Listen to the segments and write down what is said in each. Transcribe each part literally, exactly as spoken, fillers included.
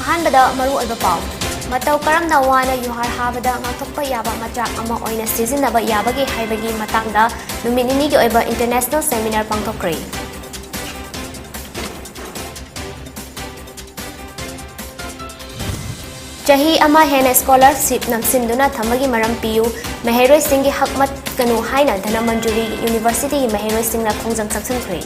ꯑꯍꯥꯟꯕꯗ ꯃꯔꯨꯑꯣꯏꯕ ꯄꯥꯎ꯫ ꯃꯇꯧ ꯀꯔꯝꯅ ꯋꯥꯅ ꯌꯨꯍꯥꯔ ꯍꯥꯕꯗ ꯉꯥꯛꯊꯣꯛꯄ ꯌꯥꯕ ꯃꯆꯥꯛ ꯑꯃ ꯑꯣꯏꯅ ꯁꯤꯖꯤꯟꯅꯕ ꯌꯥꯕꯒꯦ ꯍꯥꯏꯕꯒꯤ ꯃꯇꯥꯡꯗ ꯅꯨꯃꯤꯠ ꯅꯤꯅꯤꯒꯤ ꯑꯣꯏꯕ international seminar ꯄꯥꯡꯊꯣꯛꯈ꯭ꯔꯦ꯫ ꯆꯍꯤ ꯑꯃ ꯍꯦꯟꯅ scholarship ꯅꯝꯁꯤꯟꯗꯨꯅ ꯊꯝꯕꯒꯤ ꯃꯔꯝ ꯄꯤꯌꯨ, ꯃꯍꯩꯔꯣꯏꯁꯤꯡꯒꯤ ꯍꯛ ꯃꯠꯀꯅꯨ ꯍꯥꯏꯅ ꯙꯅꯃꯟꯖꯨꯔꯤ University ꯒꯤ ꯃꯍꯩꯔꯣꯏꯁꯤꯡꯅ ꯈꯣꯡꯖꯪ ꯆꯪꯁꯤꯟꯈ꯭ꯔꯦ꯫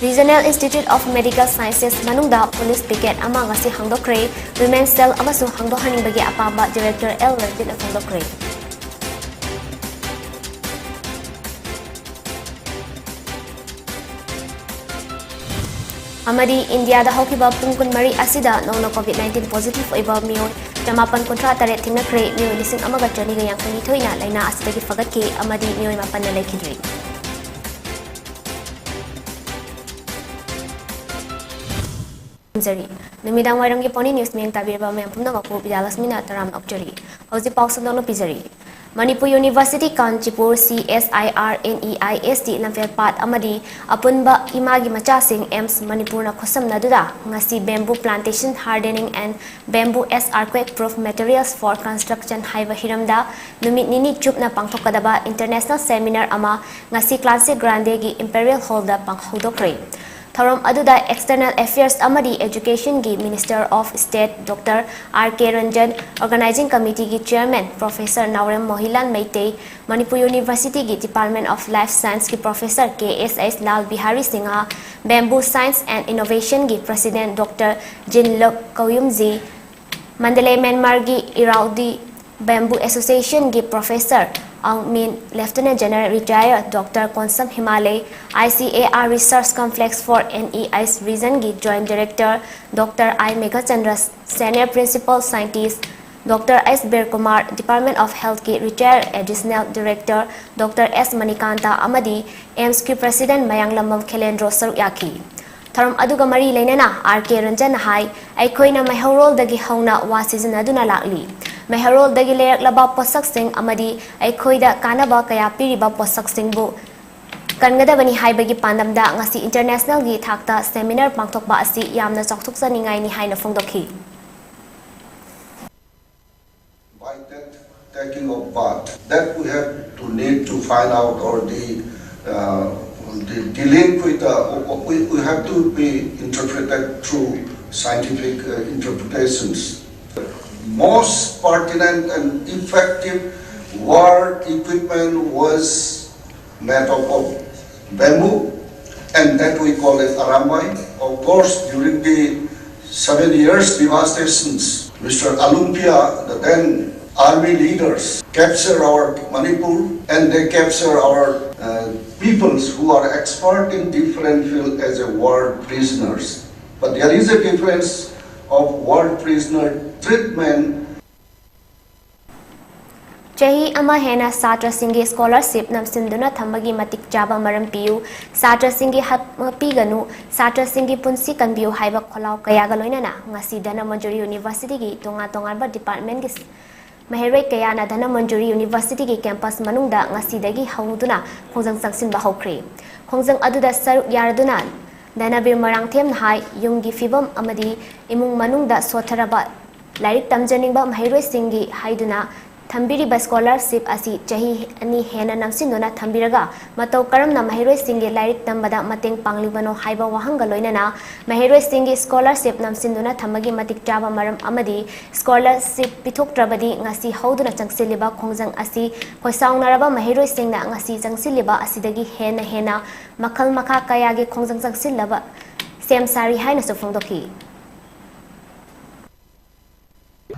Regional Institute of Medical Sciences ꯃꯅꯨꯡꯗ police picket ꯑꯃ ꯉꯁꯤ ꯍꯥꯡꯗꯣꯛꯈ꯭ꯔꯦ꯫ Women cell ꯑꯃꯁꯨ ꯍꯥꯡꯗꯣꯛꯍꯟꯅꯤꯡꯕꯒꯤ ꯑꯄꯥꯝꯕ Director ꯑꯦꯜ ꯔꯟꯖꯤꯠꯅ ꯐꯣꯡꯗꯣꯛꯈ꯭ꯔꯦ꯫ ꯑꯃꯗꯤ ꯏꯟꯗꯤꯌꯥꯗ ꯍꯧꯈꯤꯕ ꯄꯨꯡ ꯀꯨꯟꯃꯔꯤ ꯑꯁꯤꯗ ꯅꯧꯅ COVID nineteen positive ꯑꯣꯏꯕ ꯃꯤꯑꯣꯏ ꯆꯃꯥꯄꯟ ꯀꯨꯟꯊ꯭ꯔꯥ ꯇꯔꯦꯠ ꯊꯦꯡꯅꯈ꯭ꯔꯦ꯫ ꯃꯤꯑꯣꯏ ꯂꯤꯁꯤꯡ ꯑꯃꯒ ꯆꯅꯤꯒ ꯌꯥꯡꯈꯩ ꯅꯤꯊꯣꯏꯅ ꯂꯥꯏꯅꯥ ꯑꯁꯤꯗꯒꯤ ꯐꯒꯠꯈꯤ ꯑꯃꯗꯤ ꯃꯤꯑꯣꯏ ꯃꯥꯄꯟꯅ ꯂꯩꯈꯤꯗ꯭ꯔꯤ꯫ ꯊꯝꯖꯔꯤ꯫ ꯅꯨꯃꯤꯗꯥꯡ ꯋꯥꯏꯔꯝꯒꯤ Pony News ꯃꯤꯠꯌꯦꯡ ꯇꯥꯕꯤꯔꯕ ꯃꯌꯥꯝ ꯄꯨꯝꯅꯃꯛꯄꯨ ꯕꯤꯗ꯭ꯌꯥꯂꯛꯁꯃꯤꯅ ꯇꯔꯥꯝꯅ ꯑꯣꯛꯆꯔꯤ꯫ ꯍꯧꯖꯤꯛ ꯄꯥꯎ ꯁꯟꯗꯣꯛꯅ ꯄꯤꯖꯔꯤ꯫ Manipur University Kanchipur, C S I R N E I S T ꯂꯝꯐꯦꯜꯄꯥꯠ ꯑꯃꯗꯤ ꯑꯄꯨꯟꯕ ꯏꯃꯥꯒꯤ ꯃꯆꯥꯁꯤꯡ AIIMS ꯃꯅꯤꯄꯨꯔꯅ ꯈꯨꯠꯁꯝꯅꯗꯨꯅ ꯉꯁꯤ Bamboo Plantation Hardening and Bamboo as Earthquake Proof Materials for Construction ꯍꯥꯏꯕ ꯍꯤꯔꯝꯗ ꯅꯨꯃꯤꯠ ꯅꯤꯅꯤ ꯆꯨꯞꯅ ꯄꯥꯡꯊꯣꯛꯀꯗꯕ international seminar ꯑꯃ ꯉꯁꯤ Classic Grande ꯒꯤ Imperial Hall ꯗ ꯄꯥꯡ-, ꯍꯧꯗꯣꯛꯈ꯭ꯔꯦ꯫ ꯊꯧꯔꯝ ꯑꯗꯨꯗ External Affairs ꯑꯃꯗꯤ Education ꯒꯤ Minister of State Doctor R K Ranjan, Organizing Committee ꯒꯤ Chairman Professor ꯅꯥꯎꯔꯦꯝ ꯃꯣꯍꯤꯂꯥꯜ ꯃꯩꯇꯩ, ꯃꯅꯤꯄꯨꯔ University ꯒꯤ Department of Life Science ꯀꯤ Professor K S H Lal Bihari Singh, Bamboo Science and Innovation ꯒꯤ President Doctor ꯖꯤꯟꯂꯨꯛ ꯀꯧꯌꯨꯝꯖꯤ, Mandalay ꯃ꯭ꯌꯥꯟꯃꯥꯔꯒꯤ ꯏꯔꯥꯎꯗꯤ Bamboo Association ꯒꯤ Professor uh mein, Lieutenant General Retired Doctor Konsam ꯍꯤꯃꯥꯂꯩ, I C A R Research Complex for N E I S Region ꯒꯤ Joint Director Doctor I Meghachandra, Senior Principal Scientist Doctor S ꯕꯤꯔꯀꯨꯃꯥꯔ, Department of Health ꯀꯤ Retired Additional Director Doctor S Manikanta ꯑꯃꯗꯤ AIIMS ꯀꯤ President ꯃꯌꯥꯡꯂꯝꯕꯝ ꯈꯦꯂꯦꯟꯗ꯭ꯔꯣ ꯁꯔꯨꯛ ꯌꯥꯈꯤ꯫ ꯊꯧꯔꯝ ꯑꯗꯨꯒ ꯃꯔꯤ ꯂꯩꯅꯅ R K ꯔꯟꯖꯟꯅ ꯍꯥꯏ, ꯑꯩꯈꯣꯏꯅ ꯃꯩꯍꯧꯔꯣꯜꯗꯒꯤ ꯍꯧꯅ ꯋꯥ ꯁꯤꯖꯤꯟꯅꯗꯨꯅ ꯂꯥꯛꯂꯤ꯫ ꯃꯩꯍꯧꯔꯣꯜꯗꯒꯤ ꯂꯩꯔꯛꯂꯕ ꯄꯣꯠꯁꯛꯁꯤꯡ ꯑꯃꯗꯤ ꯑꯩꯈꯣꯏꯗ ꯀꯥꯟꯅꯕ ꯀꯌꯥ ꯄꯤꯔꯤꯕ ꯄꯣꯠꯁꯛꯁꯤꯡꯕꯨ ꯀꯟꯒꯗꯕꯅꯤ ꯍꯥꯏꯕꯒꯤ ꯄꯥꯟꯗꯝꯗ ꯉꯁꯤ ꯏꯟꯇꯔꯅꯦꯁꯅꯦꯜꯒꯤ ꯊꯥꯛꯇ ꯁꯦꯃꯤꯅꯥꯔ ꯄꯥꯡꯊꯣꯛꯄ ꯑꯁꯤ ꯌꯥꯝꯅ ꯆꯥꯎꯊꯣꯛꯆꯅꯤꯡꯉꯥꯏꯅꯤ ꯍꯥꯏꯅ ꯐꯣꯡꯗꯣꯛꯈꯤ꯫ By that taking of part, that we have to need to find out or the, uh, the, the link with, uh, we, we have to be interpreted through scientific, uh, interpretations. Most pertinent and effective war equipment was made up of bamboo, and that we call it arambai. Of course, during the Seven Years Devastations, Mister Alumpia, the then army leaders, capture our Manipur, and they capture our, uh, peoples who are expert in different field as a war prisoners. But there is a difference of war prisoner treatment. ꯆꯍꯤ ꯑꯃ ꯍꯦꯟꯅ ꯁꯥꯇ꯭ꯔꯁꯤꯡꯒꯤ scholarship ꯅꯝꯁꯤꯟꯗꯨꯅ ꯊꯝꯕꯒꯤ ꯃꯇꯤꯛ ꯆꯥꯕ ꯃꯔꯝ ꯄꯤꯌꯨ, ꯁꯥꯇ꯭ꯔꯁꯤꯡꯒꯤ ꯍꯛ ꯄꯤꯒꯅꯨ, ꯁꯥꯇ꯭ꯔꯁꯤꯡꯒꯤ ꯄꯨꯟꯁꯤ ꯀꯟꯕꯤꯌꯨ ꯍꯥꯏꯕ ꯈꯣꯜꯂꯥꯎ ꯀꯌꯥꯒ ꯂꯣꯏꯅꯅ ꯉꯁꯤ ꯙꯅꯃꯟꯖꯨꯔꯤ ꯌꯨꯅꯤꯚꯔꯁꯤꯇꯤꯒꯤ ꯇꯣꯉꯥꯟ ꯇꯣꯉꯥꯟꯕ ꯗꯤꯄꯥꯔꯠꯃꯦꯟꯒꯤ ꯃꯍꯩꯔꯣꯏ ꯀꯌꯥꯅ ꯙꯅꯃꯟꯖꯨꯔꯤ ꯌꯨꯅꯤꯚꯔꯁꯤꯇꯤꯒꯤ ꯀꯦꯝꯄꯁ ꯃꯅꯨꯡꯗ ꯉꯁꯤꯗꯒꯤ ꯍꯧꯗꯨꯅ ꯈꯣꯡꯖꯪ ꯆꯪꯁꯤꯟꯕ ꯍꯧꯈ꯭ꯔꯦ꯫ ꯈꯣꯡꯖꯪ ꯑꯗꯨꯗ ꯁꯔꯨꯛ ꯌꯥꯔꯗꯨꯅ ꯙꯅꯕꯤꯔ ꯃꯣꯏꯔꯥꯡꯊꯦꯝꯅ ꯍꯥꯏ, ꯌꯨꯝꯒꯤ ꯐꯤꯕꯝ ꯑꯃꯗꯤ ꯏꯃꯨꯡ ꯃꯅꯨꯡꯗ ꯁꯣꯠꯊꯔꯕ ꯂꯥꯏꯔꯤꯛ ꯇꯝꯖꯅꯤꯡꯕ ꯃꯍꯩꯔꯣꯏꯁꯤꯡꯒꯤ ꯍꯥꯏꯗꯨꯅ ꯊꯝꯕꯤꯔꯤꯕ ꯁ꯭ꯀꯣꯂꯔꯁꯤꯞ ꯑꯁꯤ ꯆꯍꯤ ꯑꯅꯤ ꯍꯦꯟꯅ ꯅꯝꯁꯤꯟꯗꯨꯅ ꯊꯝꯕꯤꯔꯒ ꯃꯇꯧ ꯀꯔꯝꯅ ꯃꯍꯩꯔꯣꯏꯁꯤꯡꯒꯤ ꯂꯥꯏꯔꯤꯛ ꯇꯝꯕꯗ ꯃꯇꯦꯡ ꯄꯥꯡꯂꯤꯕꯅꯣ ꯍꯥꯏꯕ ꯋꯥꯍꯪꯒ ꯂꯣꯏꯅꯅ ꯃꯍꯩꯔꯣꯏꯁꯤꯡꯒꯤ ꯁ꯭ꯀꯣꯂꯔꯁꯤꯞ ꯅꯝꯁꯤꯟꯗꯨꯅ ꯊꯝꯕꯒꯤ ꯃꯇꯤꯛ ꯆꯥꯕ ꯃꯔꯝ ꯑꯃꯗꯤ ꯁ꯭ꯀꯣꯂꯔꯁꯤꯞ ꯄꯤꯊꯣꯛꯇ꯭ꯔꯕꯗꯤ ꯉꯁꯤ ꯍꯧꯗꯨꯅ ꯆꯪꯁꯤꯜꯂꯤꯕ ꯈꯣꯡꯖꯪ ꯑꯁꯤ ꯈꯣꯏꯁꯥꯎꯅꯔꯕ ꯃꯍꯩꯔꯣꯏꯁꯤꯡꯅ ꯉꯁꯤ ꯆꯪꯁꯤꯜꯂꯤꯕ ꯑꯁꯤꯗꯒꯤ ꯍꯦꯟꯅ ꯍꯦꯟꯅ ꯃꯈꯜ ꯃꯈꯥ ꯀꯌꯥꯒꯤ ꯈꯣꯡꯖꯪ ꯆꯪꯁꯤꯜꯂꯕ ꯁꯦꯝ ꯁꯥꯔꯤ ꯍꯥꯏꯅꯁꯨ ꯐꯣꯡꯗꯣꯛꯈꯤ꯫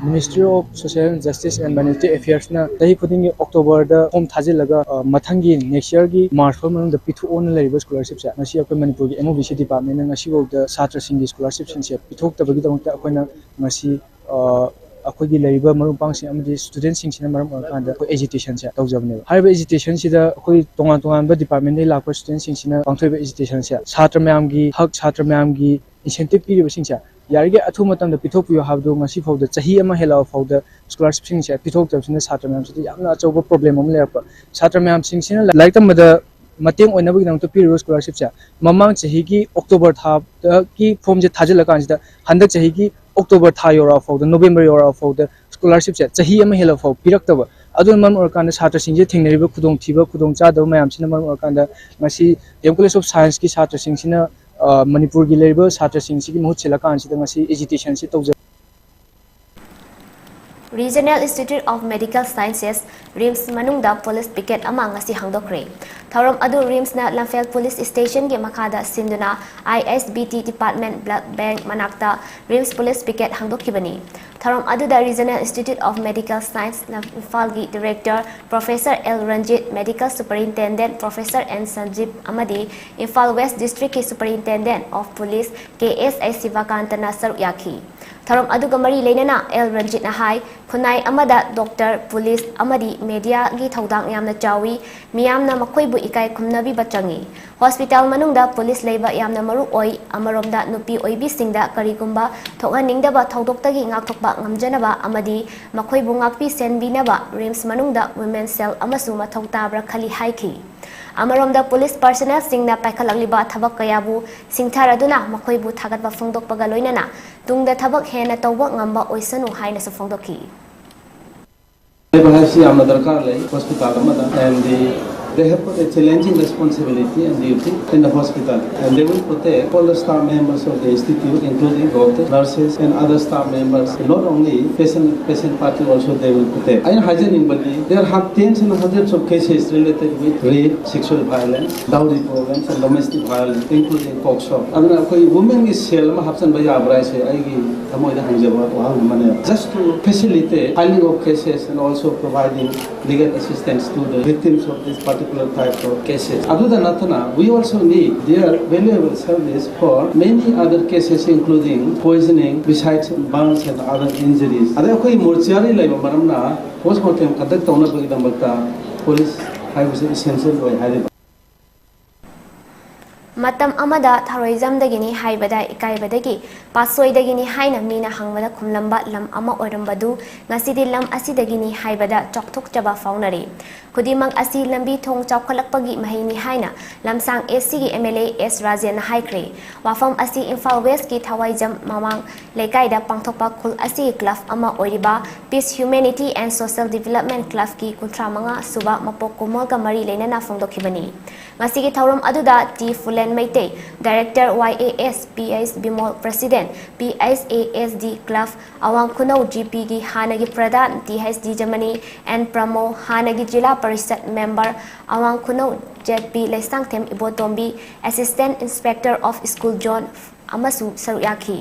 Ministry of Social Justice and Minority Affairsꯅ ꯆꯍꯤ ꯈꯨꯗꯤꯡꯒꯤ ꯑꯣꯛꯇꯣꯕꯔꯗ ꯐꯣꯝ ꯊꯥꯖꯤꯜꯂꯒ, ꯑ, ꯃꯊꯪꯒꯤ next yearꯒꯤ March ꯐꯥꯎ ꯃꯅꯨꯡꯗ ꯄꯤꯊꯣꯛꯑꯣꯅ ꯂꯩꯔꯤꯕ ꯁ꯭ꯀꯣꯂꯔꯁꯤꯞꯁꯦ ꯉꯁꯤ ꯑꯩꯈꯣꯏ ꯃꯅꯤꯄꯨꯔꯒꯤ M O B C departmentꯅ ꯉꯁꯤꯐꯥꯎꯗ ꯁꯥꯇ꯭ꯔꯁꯤꯡꯒꯤ ꯁ꯭ꯀꯣꯂꯔꯁꯤꯞꯁꯤꯡꯁꯦ ꯄꯤꯊꯣꯛꯇꯕꯒꯤꯗꯃꯛꯇ ꯑꯩꯈꯣꯏꯅ ꯉꯁꯤ, ꯑ, ꯑꯩꯈꯣꯏꯒꯤ ꯂꯩꯔꯤꯕ ꯃꯔꯨꯞ ꯃꯄꯥꯡꯁꯤꯡ ꯑꯃꯗꯤ ꯁ꯭ꯇꯨꯗꯦꯟꯁꯤꯡꯁꯤꯅ ꯃꯔꯝ ꯑꯣꯏꯔꯀꯥꯟꯗ ꯑꯩꯈꯣꯏ ꯑꯦꯖꯤꯇꯦꯁꯟꯁꯦ ꯇꯧꯖꯕꯅꯦꯕ꯫ ꯍꯥꯏꯔꯤꯕ ꯑꯦꯖꯤꯇꯦꯁꯟꯁꯤꯗ ꯑꯩꯈꯣꯏ ꯇꯣꯉꯥꯟ ꯇꯣꯉꯥꯟꯕ ꯗꯤꯄꯥꯔꯠꯃꯦꯟꯗꯒꯤ ꯂꯥꯛꯄ ꯁ꯭ꯇꯨꯗꯦꯟꯁꯤꯡꯁꯤꯅ ꯄꯥꯡꯊꯣꯛꯏꯕ ꯑꯦꯖꯤꯇꯦꯁꯟꯁꯦ ꯁꯥꯇ꯭ꯔ ꯃꯌꯥꯝꯒꯤ ꯍꯛ, ꯁꯥꯇ꯭ꯔ ꯃꯌꯥꯝꯒꯤ ꯏꯟꯁꯦꯟꯇꯤꯞ ꯄꯤꯔꯤꯕꯁꯤꯡꯁꯦ ꯌꯥꯔꯤꯈꯩ ꯑꯊꯨꯕ ꯃꯇꯝꯗ ꯄꯤꯊꯣꯛꯄꯤꯌꯨ ꯍꯥꯏꯕꯗꯨ ꯉꯁꯤ ꯐꯥꯎꯗ, ꯆꯍꯤ ꯑꯃ ꯍꯦꯜꯂꯛꯑ ꯐꯥꯎꯗ ꯁ꯭ꯀꯣꯂꯔꯁꯤꯞꯁꯤꯡꯁꯦ ꯄꯤꯊꯣꯛꯇꯕꯁꯤꯅ ꯁꯥꯇ꯭ꯔ ꯃꯌꯥꯝꯁꯤꯗ ꯌꯥꯝꯅ ꯑꯆꯧꯕ ꯄ꯭ꯔꯣꯕ꯭ꯂꯦꯝ ꯑꯃ ꯂꯩꯔꯛꯄ꯫ ꯁꯥꯇ꯭ꯔ ꯃꯌꯥꯝꯁꯤꯡꯁꯤꯅ ꯂꯥꯏꯔꯤꯛ ꯇꯝꯕꯗ ꯃꯇꯦꯡ ꯑꯣꯏꯅꯕꯒꯤꯗꯃꯛꯇ ꯄꯤꯔꯤꯕ ꯁ꯭ꯀꯣꯂꯔꯁꯤꯞꯁꯦ ꯃꯃꯥꯡ ꯆꯍꯤꯒꯤ ꯑꯣꯛꯇꯣꯕꯔ ꯊꯥꯒꯤ ꯐꯣꯝꯁꯦ ꯊꯥꯖꯤꯜꯂꯀꯥꯟꯁꯤꯗ ꯍꯟꯗꯛ ꯆꯍꯤꯒꯤ ꯑꯣꯛꯇꯣꯕꯔ ꯊꯥ ꯌꯧꯔꯛꯑ ꯐꯥꯎꯗ, ꯅꯣꯕꯦꯝꯕꯔ ꯌꯧꯔꯛꯑ ꯐꯥꯎꯗ ꯁ꯭ꯀꯣꯂꯔꯁꯤꯞꯁꯦ ꯆꯍꯤ ꯑꯃ ꯍꯦꯜꯂ ꯐꯥꯎ ꯄꯤꯔꯛꯇꯕ꯫ ꯑꯗꯨꯅ ꯃꯔꯝ ꯑꯣꯏꯔꯀꯥꯟꯗ ꯁꯥꯇ꯭ꯔꯁꯤꯡꯁꯦ ꯊꯦꯡꯅꯔꯤꯕ ꯈꯨꯗꯣꯡꯊꯤꯕ, ꯈꯨꯗꯣꯡꯆꯥꯗꯕ ꯃꯌꯥꯝꯁꯤꯅ ꯃꯔꯝ ꯑꯣꯏꯔꯀꯥꯟꯗ ꯉꯁꯤ ꯗꯤ ꯑꯦꯝ ꯀꯣꯂꯦꯖ ꯑꯣꯐ ꯁꯥꯏꯟꯁꯀꯤ ꯁꯥꯇ꯭ꯔꯁꯤꯡꯁꯤꯅ, ꯑ, ꯃꯅꯤꯄꯨꯔꯒꯤ ꯂꯩꯔꯤꯕ ꯁꯥꯇ꯭ꯔꯁꯤꯡꯁꯤꯒꯤ ꯃꯍꯨꯠ ꯁꯤꯜꯂꯀꯥꯟꯁꯤꯗ ꯉꯁꯤ ꯑꯦꯖꯤꯇꯦꯁꯟꯁꯤ ꯇꯧꯖꯩ꯫ Regional Institute of Medical Sciences, RIMS ꯃꯅꯨꯡꯗ ꯄꯨꯂꯤꯁ ꯄꯤꯀꯦꯠ ꯑꯃ ꯉꯁꯤ ꯍꯥꯡꯗꯣꯛꯈ꯭ꯔꯦ꯫ ꯊꯧꯔꯝ ꯑꯗꯨ ꯔꯤꯝꯁꯅ ꯂꯝꯐꯦꯜ ꯄꯨꯂꯤꯁ ꯁ꯭ꯇꯦꯁꯟꯒꯤ ꯃꯈꯥꯗ ꯁꯤꯟꯗꯨꯅ I S B T department blood bank ꯃꯅꯥꯛꯇ ꯔꯤꯝꯁ ꯄꯨꯂꯤꯁ ꯄꯤꯀꯦꯠ ꯍꯥꯡꯗꯣꯛꯈꯤꯕꯅꯤ꯫ ꯊꯧꯔꯝ ꯑꯗꯨꯗ Regional Institute of Medical Science ꯏꯝꯐꯥꯜꯒꯤ director professor L Ranjit, medical superintendent professor N Sanjip ꯑꯃꯗꯤ ꯏꯝꯐꯥꯜ ꯋꯦꯁ ꯗꯤꯁꯇ꯭ꯔꯤꯛꯀꯤ superintendent of police K S I ꯁꯤꯕꯀꯥꯟꯇꯅ ꯁꯔꯨꯛ ꯌꯥꯈꯤ꯫ ꯊꯧꯔꯝ ꯑꯗꯨꯒ ꯃꯔꯤ ꯂꯩꯅꯅ ꯑꯦꯜ ꯔꯟꯖꯤꯠꯅ ꯍꯥꯏ, ꯈꯨꯟꯅꯥꯏ ꯑꯃꯗ ꯗꯣꯛꯇꯔ, ꯄꯨꯂꯤꯁ ꯑꯃꯗꯤ ꯃꯦꯗꯤꯌꯥꯒꯤ ꯊꯧꯗꯥꯡ ꯌꯥꯝꯅ ꯆꯥꯎꯏ꯫ ꯃꯤꯌꯥꯝꯅ ꯃꯈꯣꯏꯕꯨ ꯏꯀꯥꯏ ꯈꯨꯝꯅꯕꯤꯕ ꯆꯪꯏ꯫ ꯍꯣꯁꯄꯤꯇꯥꯜ ꯃꯅꯨꯡꯗ ꯄꯨꯂꯤꯁ ꯂꯩꯕ ꯌꯥꯝꯅ ꯃꯔꯨ ꯑꯣꯏ꯫ ꯑꯃꯔꯣꯝꯗ ꯅꯨꯄꯤ ꯑꯣꯏꯕꯤꯁꯤꯡꯗ ꯀꯔꯤꯒꯨꯝꯕ ꯊꯣꯛꯍꯟꯅꯤꯡꯗꯕ ꯊꯧꯗꯣꯛꯇꯒꯤ ꯉꯥꯛꯊꯣꯛꯄ ꯉꯝꯖꯅꯕ ꯑꯃꯗꯤ ꯃꯈꯣꯏꯕꯨ ꯉꯥꯛꯄꯤ ꯁꯦꯟꯕꯤꯅꯕ ꯔꯤꯝꯁ ꯃꯅꯨꯡꯗ ꯋꯤꯃꯦꯟ ꯁꯦꯜ ꯑꯃꯁꯨ ꯃꯊꯧ ꯇꯥꯕ꯭ꯔꯥ ꯈꯜꯂꯤ ꯍꯥꯏꯈꯤ꯫ ꯑꯃꯔꯣꯝꯗ ꯄꯨꯂꯤꯁ ꯄꯔꯁꯅꯦꯜꯁꯤꯡꯅ ꯄꯥꯏꯈꯠꯂꯛꯂꯤꯕ ꯊꯕꯛ ꯀꯌꯥꯕꯨ ꯁꯤꯡꯊꯔꯗꯨꯅ ꯃꯈꯣꯏꯕꯨ ꯊꯥꯒꯠꯄ ꯐꯣꯡꯗꯣꯛꯄꯒ ꯂꯣꯏꯅꯅ ꯇꯨꯡꯗ ꯊꯕꯛ ꯍꯦꯟꯅ ꯇꯧꯕ ꯉꯝꯕ ꯑꯣꯏꯁꯅꯨ ꯍꯥꯏꯅꯁꯨ ꯐꯣꯡꯗꯣꯛꯈꯤ꯫ ꯍꯥꯏꯕ ꯍꯥꯏꯁꯤ ꯌꯥꯝꯅ ꯗꯔꯀꯥꯔ ꯂꯩ ꯍꯣꯁꯄꯤꯇꯥꯜ ꯑꯃꯗ, and the, they have got a challenging responsibility and duty in the hospital, and they will protect all the staff members of the institute, including doctors, nurses, and other staff members. Not only patient, patient party also they will protect. ꯑꯩꯅ ꯍꯥꯏꯖꯅꯤꯡꯕꯗꯤ, there are tens and hundreds of cases related with rape, sexual violence, dowry problems, and domestic violence, including POCSO. ꯑꯗꯨꯅ ꯑꯩꯈꯣꯏ ꯋꯨꯃꯦꯟꯒꯤ ꯁꯦꯜ ꯑꯃ ꯍꯥꯞꯆꯤꯟꯕ ꯌꯥꯕ꯭ꯔꯥ ꯍꯥꯏꯁꯦ ꯑꯩꯒꯤ ꯊꯃꯣꯏꯗ ꯍꯪꯖꯕ ꯋꯥꯍꯪ ꯑꯃꯅꯦ. Just to facilitate filing of cases and also providing legal assistance to the victims of this particular type of cases. ꯑꯗꯨꯗ ꯅꯠꯇꯅ, we also need their valuable service for many other cases, including poisoning, besides burns and other injuries. ꯑꯗꯩ ꯑꯩꯈꯣꯏ mortuary ꯂꯩꯕ ꯃꯔꯝꯅ post mortem conduct ꯇꯧꯅꯕꯒꯤꯗꯃꯛꯇ police ꯍꯥꯏꯕꯁꯤ essential ꯑꯣꯏ ꯍꯥꯏꯔꯤꯕ꯫ ꯃꯇꯝ ꯑꯃꯗ ꯊꯔꯣꯏꯖꯝꯗꯒꯤꯅꯤ ꯍꯥꯏꯕꯗ ꯏꯀꯥꯏꯕꯗꯒꯤ ꯄꯥꯠꯁꯣꯏꯗꯒꯤꯅꯤ ꯍꯥꯏꯅ ꯃꯤꯅ ꯍꯪꯕꯗ ꯈꯨꯝꯂꯝꯕ ꯂꯝ ꯑꯃ ꯑꯣꯏꯔꯝꯕꯗꯨ ꯉꯁꯤꯗꯤ ꯂꯝ ꯑꯁꯤꯗꯒꯤꯅꯤ ꯍꯥꯏꯕꯗ ꯆꯥꯎꯊꯣꯛꯆꯕ ꯐꯥꯎꯅꯔꯤ꯫ ꯈꯨꯗꯤꯡꯃꯛ ꯑꯁꯤ ꯂꯝꯕꯤ ꯊꯣꯡ ꯆꯥꯎꯈꯠꯂꯛꯄꯒꯤ ꯃꯍꯩꯅꯤ ꯍꯥꯏꯅ ꯂꯝꯁꯥꯡ ꯑꯦꯁ ꯁꯤꯒꯤ ꯑꯦꯝ ꯑꯦꯜ ꯑꯦ ꯑꯦꯁ ꯔꯥꯖꯦꯟꯅ ꯍꯥꯏꯈ꯭ꯔꯦ꯫ ꯋꯥꯐꯝ ꯑꯁꯤ ꯏꯝꯐꯥꯜ ꯋꯦꯁꯀꯤ ꯊꯋꯥꯏꯖꯝ ꯃꯃꯥꯡ ꯂꯩꯀꯥꯏꯗ ꯄꯥꯡꯊꯣꯛꯄ ꯈꯨꯜ ꯑꯁꯤꯒꯤ ꯀ꯭ꯂꯕ ꯑꯃ ꯑꯣꯏꯔꯤꯕ Peace, Humanity and Social Development Clubꯀꯤ ꯀꯨꯟꯊ꯭ꯔꯥ ꯃꯉꯥ ꯁꯨꯕ ꯃꯄꯣꯛ ꯀꯨꯝꯃꯣꯜꯒ ꯃꯔꯤ ꯂꯩꯅꯅ ꯐꯣꯡꯗꯣꯛꯈꯤꯕꯅꯤ꯫ ꯉꯁꯤꯒꯤ ꯊꯧꯔꯝ ꯑꯗꯨꯗ T Phulen Meitei, director Y A S, P H Bimol, president, P H A S D club ꯑꯋꯥꯡ ꯈꯨꯅꯧ ꯖꯤ ꯄꯤꯒꯤ ꯍꯥꯟꯅꯒꯤ pradhan T H D Jamni, N Pramo, ꯍꯥꯟꯅꯒꯤ ꯖꯤꯂꯥ ꯄꯔꯤꯁꯠ ꯃꯦꯝꯕꯔ ꯑꯋꯥꯡ ꯈꯨꯅꯧ Z P Leishangthem Ibotombi, assistant inspector of school zone ꯑꯃꯁꯨ ꯁꯔꯨꯛ ꯌꯥꯈꯤ꯫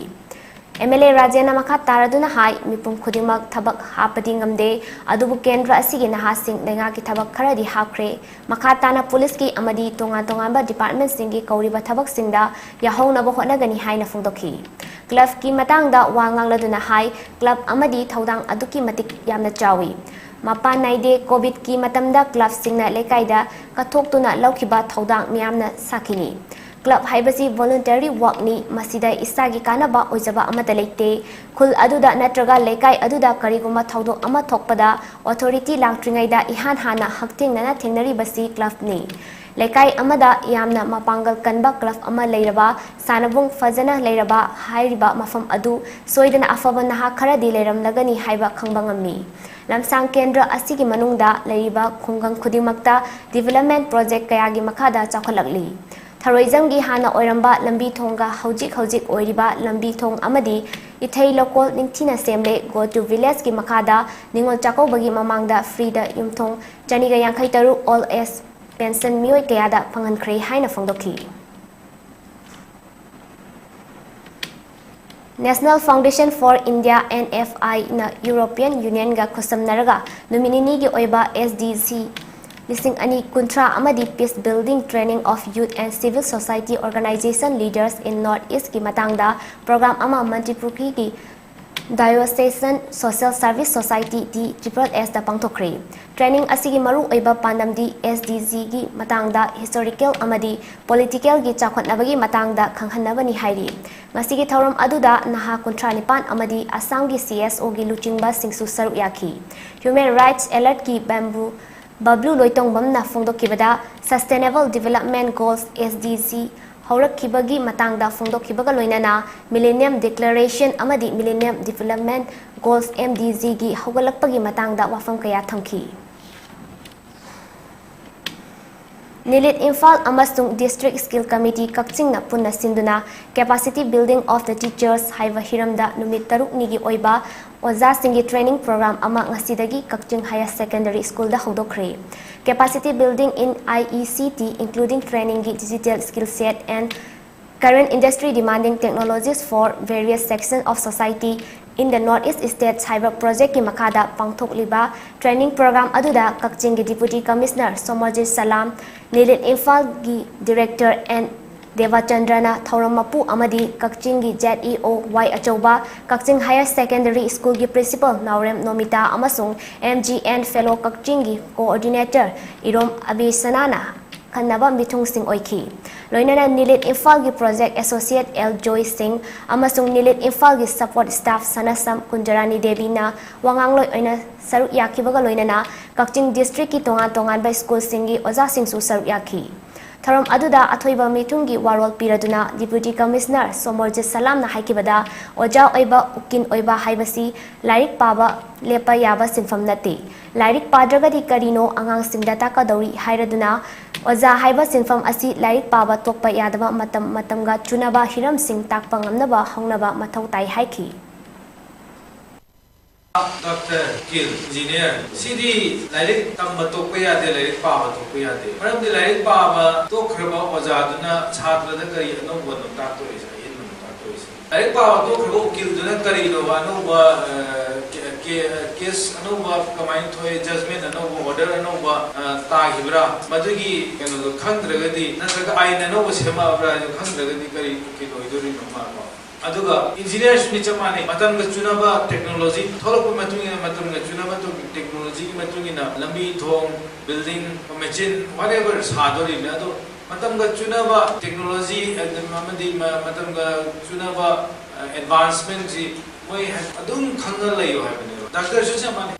ꯑꯦꯝ ꯑꯦꯜ ꯑꯦ ꯔꯥꯖꯦꯟꯅ ꯃꯈꯥ ꯇꯥꯔꯗꯨꯅ ꯍꯥꯏ, ꯃꯤꯄꯨꯝ ꯈꯨꯗꯤꯡꯃꯛ ꯊꯕꯛ ꯍꯥꯞꯄꯗꯤ ꯉꯝꯗꯦ, ꯑꯗꯨꯕꯨ ꯀꯦꯟꯗ꯭ꯔ ꯑꯁꯤꯒꯤ ꯅꯍꯥꯁꯤꯡ ꯂꯩꯉꯥꯛꯀꯤ ꯊꯕꯛ ꯈꯔꯗꯤ ꯍꯥꯞꯈ꯭ꯔꯦ꯫ ꯃꯈꯥ ꯇꯥꯅ ꯄꯨꯂꯤꯁꯀꯤ ꯑꯃꯗꯤ ꯇꯣꯉꯥꯟ ꯇꯣꯉꯥꯟꯕ ꯗꯤꯄꯥꯔꯠꯃꯦꯟꯠꯁꯤꯡꯒꯤ ꯀꯧꯔꯤꯕ ꯊꯕꯛꯁꯤꯡꯗ ꯌꯥꯍꯧꯅꯕ ꯍꯣꯠꯅꯒꯅꯤ ꯍꯥꯏꯅ ꯐꯣꯡꯗꯣꯛꯈꯤ꯫ ꯀ꯭ꯂꯕꯀꯤ ꯃꯇꯥꯡꯗ ꯋꯥ ꯉꯥꯡꯂꯗꯨꯅ ꯍꯥꯏ, ꯀ꯭ꯂꯕ ꯑꯃꯗꯤ ꯊꯧꯗꯥꯡ ꯑꯗꯨꯛꯀꯤ ꯃꯇꯤꯛ ꯌꯥꯝꯅ ꯆꯥꯎꯏ꯫ ꯃꯄꯥꯟ ꯅꯥꯏꯗꯦ꯫ ꯀꯣꯚꯤꯗꯀꯤ ꯃꯇꯝꯗ ꯀ꯭ꯂꯕꯁꯤꯡꯅ ꯂꯩꯀꯥꯏꯗ ꯀꯠꯊꯣꯛꯇꯨꯅ ꯂꯧꯈꯤꯕ ꯊꯧꯗꯥꯡ ꯃꯤꯌꯥꯝꯅ ꯁꯥꯈꯤꯅꯤ꯫ ꯀ꯭ꯂꯕ ꯍꯥꯏꯕꯁꯤ voluntary workꯅꯤ, ꯃꯁꯤꯗ ꯏꯁꯥꯒꯤ ꯀꯥꯟꯅꯕ ꯑꯣꯏꯖꯕ ꯑꯃꯠꯇ ꯂꯩꯇꯦ꯫ ꯈꯨꯜ ꯑꯗꯨꯗ ꯅꯠꯇ꯭ꯔꯒ ꯂꯩꯀꯥꯏ ꯑꯗꯨꯗ ꯀꯔꯤꯒꯨꯝꯕ ꯊꯧꯗꯣꯛ ꯑꯃ ꯊꯣꯛꯄꯗ authority ꯂꯥꯛꯇ꯭ꯔꯤꯉꯩꯗ ꯏꯍꯥꯟ ꯍꯥꯟꯅ ꯍꯛꯊꯦꯡꯅꯅ ꯊꯦꯡꯅꯔꯤꯕꯁꯤ ꯀ꯭ꯂꯕꯅꯤ꯫ ꯂꯩꯀꯥꯏ ꯑꯃꯗ ꯌꯥꯝꯅ ꯃꯄꯥꯡꯒꯜ ꯀꯟꯕ ꯀ꯭ꯂꯕ ꯑꯃ ꯂꯩꯔꯕ, ꯁꯥꯟꯅꯕꯨꯡ ꯐꯖꯅ ꯂꯩꯔꯕ ꯍꯥꯏꯔꯤꯕ ꯃꯐꯝ ꯑꯗꯨ ꯁꯣꯏꯗꯅ ꯑꯐꯕ ꯅꯍꯥ ꯈꯔꯗꯤ ꯂꯩꯔꯝꯂꯒꯅꯤ ꯍꯥꯏꯕ ꯈꯪꯕ ꯉꯝꯃꯤ꯫ ꯂꯝꯁꯥꯡ ꯀꯦꯟꯗ꯭ꯔ ꯑꯁꯤꯒꯤ ꯃꯅꯨꯡꯗ ꯂꯩꯔꯤꯕ ꯈꯨꯡꯒꯪ ꯈꯨꯗꯤꯡꯃꯛꯇ development project ꯀꯌꯥꯒꯤ ꯃꯈꯥꯗ ꯆꯥꯎꯈꯠꯂꯛꯂꯤ꯫ ꯊꯔꯣꯏꯖꯝꯒꯤ ꯍꯥꯟꯅ ꯑꯣꯏꯔꯝꯕ ꯂꯝꯕꯤ ꯊꯣꯡꯒ ꯍꯧꯖꯤꯛ ꯍꯧꯖꯤꯛ ꯑꯣꯏꯔꯤꯕ ꯂꯝꯕꯤ ꯊꯣꯡ ꯑꯃꯗꯤ ꯏꯊꯩ ꯂꯧꯀꯣꯜ ꯅꯤꯡꯊꯤꯅ ꯁꯦꯝꯂꯦ꯫ Go to Villageꯀꯤ ꯃꯈꯥꯗ ꯅꯤꯉꯣꯜ ꯆꯥꯛꯀꯧꯕꯒꯤ ꯃꯃꯥꯡꯗ freeꯗ ꯌꯨꯝꯊꯣꯡ ꯆꯅꯤꯒ ꯌꯥꯡꯈꯩ ꯇꯔꯨꯛ old age pension ꯃꯤꯑꯣꯏ ꯀꯌꯥꯗ ꯐꯪꯍꯟꯈ꯭ꯔꯦ ꯍꯥꯏꯅ ꯐꯣꯡꯗꯣꯛꯈꯤ꯫ National Foundation for India, N F Iꯅ European Unionꯒ ꯈꯨꯠꯁꯝꯅꯔꯒ ꯅꯨꯃꯤꯠ ꯅꯤꯅꯤꯒꯤ ꯑꯣꯏꯕ S D C ꯂꯤꯁꯤꯡ ꯑꯅꯤ ꯀꯨꯟꯊ꯭ꯔꯥ ꯑꯃꯗꯤ Peace Building Training of Youth and Civil Society Organization Leaders in North Eastꯀꯤ ꯃꯇꯥꯡꯗ program ꯑꯃ ꯃꯟꯇ꯭ꯔꯤꯄꯨꯈ꯭ꯔꯤꯒꯤ Diocesan Social Service Society, ꯗꯤ ꯇ꯭ꯔꯤꯄꯜ ꯑꯦꯁꯇ ꯄꯥꯡꯊꯣꯛꯈ꯭ꯔꯦ꯫ ꯇ꯭ꯔꯦꯅꯤꯡ ꯑꯁꯤꯒꯤ ꯃꯔꯨꯑꯣꯏꯕ ꯄꯥꯟꯗꯝꯗꯤ ꯑꯦꯁ ꯗꯤ ꯖꯤꯒꯤ ꯃꯇꯥꯡꯗ ꯍꯤꯁꯇꯣꯔꯤꯀꯦꯜ ꯑꯃꯗꯤ ꯄꯣꯂꯤꯇꯤꯀꯦꯜꯒꯤ ꯆꯥꯎꯈꯠꯅꯕꯒꯤ ꯃꯇꯥꯡꯗ ꯈꯪꯍꯟꯅꯕꯅꯤ ꯍꯥꯏꯔꯤ꯫ ꯉꯁꯤꯒꯤ ꯊꯧꯔꯝ ꯑꯗꯨꯗ ꯅꯍꯥ ꯀꯨꯟꯊ꯭ꯔꯥ ꯅꯤꯄꯥꯟ ꯑꯃꯗꯤ ꯑꯁꯥꯝꯒꯤ ꯁꯤ ꯑꯦꯁ ꯑꯣꯒꯤ ꯂꯨꯆꯤꯡꯕꯁꯤꯡꯁꯨ ꯁꯔꯨꯛ ꯌꯥꯈꯤ꯫ Human Rights Alertꯀꯤ ꯕꯦꯝꯕꯨ ꯕꯕ꯭ꯂꯨ ꯂꯣꯏꯇꯣꯡꯕꯝꯅ ꯐꯣꯡꯗꯣꯛꯈꯤꯕꯗ, Sustainable Development Goals, S D G, ꯍꯧꯔꯛꯈꯤꯕꯒꯤ ꯃꯇꯥꯡꯗ ꯐꯣꯡꯗꯣꯛꯈꯤꯕꯒ ꯂꯣꯏꯅꯅ Millennium Declaration ꯑꯃꯗꯤ Millennium Development Goals, M D ꯖꯤꯒꯤ ꯍꯧꯒꯠꯂꯛꯄꯒꯤ ꯃꯇꯥꯡꯗ ꯋꯥꯐꯝ ꯀꯌꯥ ꯊꯝꯈꯤ꯫ ꯅꯤꯂꯤꯠ ꯏꯝꯐꯥꯜ ꯑꯃꯁꯨꯡ District Skill Committee ꯀꯛꯆꯤꯡꯅ ꯄꯨꯟꯅ ꯁꯤꯟꯗꯨꯅ Capacity Building of the Teachers ꯍꯥꯏꯕ ꯍꯤꯔꯝꯗ ꯅꯨꯃꯤꯠ ꯇꯔꯨꯛꯅꯤꯒꯤ ꯑꯣꯏꯕ ꯑꯣꯖꯥꯁꯤꯡꯒꯤ training program ꯑꯃ ꯉꯁꯤꯗꯒꯤ ꯀꯛꯆꯤꯡ Higher Secondary Schoolꯗ ꯍꯧꯗꯣꯛꯈ꯭ꯔꯦ꯫ Capacity Building in I E C T, including trainingꯒꯤ digital skill set and current industry demanding technologies for various section of society in the North East States ꯍꯥꯏꯕ projectꯀꯤ ꯃꯈꯥꯗ ꯄꯥꯡꯊꯣꯛꯂꯤꯕ training program ꯑꯗꯨꯗ ꯀꯛꯆꯤꯡꯒꯤ Deputy Commissioner ꯁꯣꯃꯔꯖꯤꯠ ꯁꯂꯥꯝ, ꯅꯤꯂꯤꯠ ꯏꯝꯐꯥꯜꯒꯤ Director and ꯗꯦꯕꯆꯟꯗ꯭ꯔꯅ ꯊꯧꯔꯝ ꯃꯄꯨ ꯑꯃꯗꯤ ꯀꯛꯆꯤꯡꯒꯤ Z E ꯑꯣ ꯋꯥꯏ ꯑꯆꯧꯕ, ꯀꯛꯆꯤꯡ Higher Secondary Schoolꯒꯤ Principal ꯅꯥꯎꯔꯦꯝ ꯅꯣꯃꯤꯇꯥ ꯑꯃꯁꯨꯡ ꯑꯦꯝ ꯖꯤ ꯑꯦꯟ Fellow ꯀꯛꯆꯤꯡꯒꯤ Coordinator ꯏꯔꯣꯝ ꯑꯕꯤꯁꯅꯥꯅ ꯑꯈꯟꯅꯕ ꯃꯤꯊꯨꯡꯁꯤꯡ ꯑꯣꯏꯈꯤ꯫ ꯂꯣꯏꯅꯅ ꯅꯤꯂꯤꯠ ꯏꯝꯐꯥꯜꯒꯤ Project Associate ꯑꯦꯜ ꯖꯣꯏ ꯁꯤꯡ ꯑꯃꯁꯨꯡ ꯅꯤꯂꯤꯠ ꯏꯝꯐꯥꯜꯒꯤ support staff ꯁꯅꯥꯁꯝ ꯀꯨꯟꯖꯔꯥꯅꯤ ꯗꯦꯕꯤꯅ ꯋꯥꯉꯥꯡꯂꯣꯏ ꯑꯣꯏꯅ ꯁꯔꯨꯛ ꯌꯥꯈꯤꯕꯒ ꯂꯣꯏꯅꯅ ꯀꯛꯆꯤꯡ districtꯀꯤ ꯇꯣꯉꯥꯟ ꯇꯣꯉꯥꯟꯕ schoolꯁꯤꯡꯒꯤ ꯑꯣꯖꯥꯁꯤꯡꯁꯨ ꯁꯔꯨꯛ ꯌꯥꯈꯤ꯫ ꯊꯧꯔꯝ ꯑꯗꯨꯗ ꯑꯊꯣꯏꯕ ꯃꯤꯊꯨꯡꯒꯤ ꯋꯥꯔꯣꯜ ꯄꯤꯔꯗꯨꯅ Deputy Commissioner ꯁꯣꯃꯣꯔꯖꯤꯠ ꯁꯂꯥꯝꯅ ꯍꯥꯏꯈꯤꯕꯗ, ꯑꯣꯖꯥ ꯑꯣꯏꯕ, ꯎꯀꯤꯜ ꯑꯣꯏꯕ ꯍꯥꯏꯕꯁꯤ ꯂꯥꯏꯔꯤꯛ ꯄꯥꯕ ꯂꯦꯞꯄ ꯌꯥꯕ ꯁꯤꯟꯐꯝ ꯅꯠꯇꯦ꯫ ꯂꯥꯏꯔꯤꯛ ꯄꯥꯗ꯭ꯔꯒꯗꯤ ꯀꯔꯤꯅꯣ ꯑꯉꯥꯡꯁꯤꯡꯗ ꯇꯥꯛꯀꯗꯧꯔꯤ ꯍꯥꯏꯔꯗꯨꯅ, ꯑꯣꯖꯥ ꯍꯥꯏꯕ ꯁꯤꯟꯐꯝ ꯑꯁꯤ ꯂꯥꯏꯔꯤꯛ ꯄꯥꯕ ꯇꯣꯛꯄ ꯌꯥꯗꯕ, ꯃꯇꯝ ꯃꯇꯝꯒ ꯆꯨꯅꯕ ꯍꯤꯔꯝꯁꯤꯡ ꯇꯥꯛꯄ ꯉꯝꯅꯕ ꯍꯣꯠꯅꯕ ꯃꯊꯧ ꯇꯥꯏ ꯍꯥꯏꯈꯤ꯫ ꯗꯣꯛꯇꯔ, ꯎꯀꯤꯜ, ꯏꯟꯖꯤꯅꯤꯌꯔ, ꯁꯤꯗꯤ ꯂꯥꯏꯔꯤꯛ ꯇꯝꯕ ꯇꯣꯛꯄ ꯌꯥꯗꯦ, ꯂꯥꯏꯔꯤꯛ ꯄꯥꯕ ꯇꯣꯛꯄ ꯌꯥꯗꯦ꯫ ꯃꯔꯝꯗꯤ ꯂꯥꯏꯔꯤꯛ ꯄꯥꯕ ꯇꯣꯛꯈ꯭ꯔꯕ ꯑꯣꯖꯥꯗꯨꯅ ꯁꯥꯇ꯭ꯔꯗ ꯀꯔꯤ ꯑꯅꯧꯕꯅꯣ ꯇꯥꯛꯇꯣꯔꯤꯁꯦ, ꯑꯍꯦꯟꯕꯅꯣ ꯇꯥꯛꯇꯣꯔꯤꯁꯦ? ꯂꯥꯏꯔꯤꯛ ꯄꯥꯕ ꯇꯣꯛꯈ꯭ꯔꯕ ꯎꯀꯤꯜꯗꯨꯅ ꯀꯔꯤꯅꯣꯕ ꯑꯅꯧꯕ, ꯑ, ꯀꯦ-, ꯀꯦ-, ꯀꯦꯁ ꯑꯅꯧꯕ ꯀꯃꯥꯏꯅ ꯊꯣꯛꯑꯦ, ꯖꯖꯃꯦꯟ ꯑꯅꯧꯕ, ꯑꯣꯔꯗꯔ ꯑꯅꯧꯕ, ꯑ, ꯇꯥꯈꯤꯕ꯭ꯔꯥ? ꯃꯗꯨꯒꯤ ꯀꯩꯅꯣꯗꯣ ꯈꯪꯗ꯭ꯔꯒꯗꯤ, ꯅꯠꯇ꯭ꯔꯒ ꯑꯥꯏꯟ ꯑꯅꯧꯕ ꯁꯦꯝꯃꯛꯑꯕ꯭ꯔꯥ ꯍꯥꯏꯗꯣ ꯈꯪꯗ꯭ꯔꯒꯗꯤ ꯀꯔꯤ ꯎꯀꯤꯜ ꯑꯣꯏꯗꯣꯔꯤꯅꯣ ꯃꯥꯀꯣ? ꯑꯗꯨꯒ ꯏꯟꯖꯤꯅꯤꯌꯥꯔꯁꯨꯅꯤ ꯆꯞ ꯃꯥꯟꯅꯩ꯫ ꯃꯇꯝꯒ ꯆꯨꯅꯕ ꯇꯦꯛꯅꯣꯂꯣꯖꯤ ꯊꯣꯛꯂꯛꯄ ꯃꯇꯨꯡ ꯏꯟꯅ, ꯃꯇꯝꯒ ꯆꯨꯅꯕ ꯇꯨ-, ꯇꯦꯛꯅꯣꯂꯣꯖꯤꯒꯤ ꯃꯇꯨꯡ ꯏꯟꯅ ꯂꯝꯕꯤ, ꯊꯣꯡ, ꯕꯤꯜꯗꯤꯡ, ꯃꯦꯆꯤꯟ, whatever ꯁꯥꯗꯣꯔꯤꯕꯅꯤ꯫ ꯑꯗꯣ ꯃꯇꯝꯒ ꯆꯨꯅꯕ ꯇꯦꯛꯅꯣꯂꯣꯖꯤ ꯑꯗꯨꯝ ꯑꯃꯗꯤ ꯃ-, ꯃꯇꯝꯒ ꯆꯨꯅꯕ, ꯑ, ꯑꯦꯗꯚꯥꯟꯁꯃꯦꯟꯁꯤ ꯃꯣꯏ ꯑꯗꯨꯝ ꯈꯪꯅ ꯂꯩꯌꯨ ꯍꯥꯏꯕꯅꯦꯕ꯫ ꯗꯥꯛꯇꯔꯁꯨ ꯆꯞ ꯃꯥꯟꯅꯩ꯫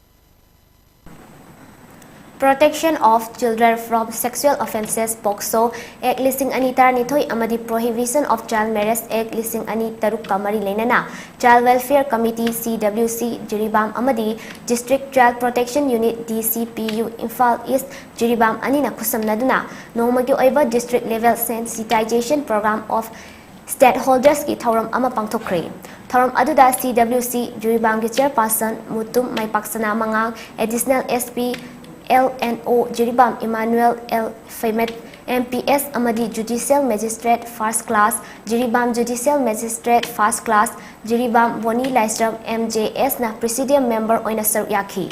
Protection of Children from Sexual Offences, POCSO Act ꯂꯤꯁꯤꯡ ꯑꯅꯤ ꯇꯔꯥꯅꯤꯊꯣꯏ ꯑꯃꯗꯤ Prohibition of Child Marriage Act ꯂꯤꯁꯤꯡ ꯑꯅꯤ ꯇꯔꯨꯛꯀ ꯃꯔꯤ ꯂꯩꯅꯅ Child Welfare Committee, CWC, Jiribam ꯑꯃꯗꯤ District Child Protection Unit, DCPU, Imphal east, Jiribam ꯑꯅꯤꯅ ꯈꯨꯠꯁꯝꯅꯗꯨꯅ ꯅꯣꯡꯃꯒꯤ ꯑꯣꯏꯕ District Level Sensitization Program of Stakeholdersꯀꯤ ꯊꯧꯔꯝ ꯑꯃ ꯄꯥꯡꯊꯣꯛꯈ꯭ꯔꯦ꯫ ꯊꯧꯔꯝ ꯑꯗꯨꯗ CWC ꯖꯤꯔꯤꯕꯥꯝꯒꯤ Chairperson Mutum ꯃꯥꯏꯄꯥꯛꯁꯅꯥ ꯃꯉꯥꯡ, Additional SP L and O Jiribam Emmanuel L ꯐꯩꯃꯦꯠ, MPS ꯑꯃꯗꯤ Judicial Magistrate First Class Jiribam, Judicial Magistrate First Class Jiribam ꯕꯣꯅꯤ ꯂꯥꯏꯁ꯭ꯔꯝ, MJSꯅ Presidium Member ꯑꯣꯏꯅ ꯁꯔꯨꯛ ꯌꯥꯈꯤ꯫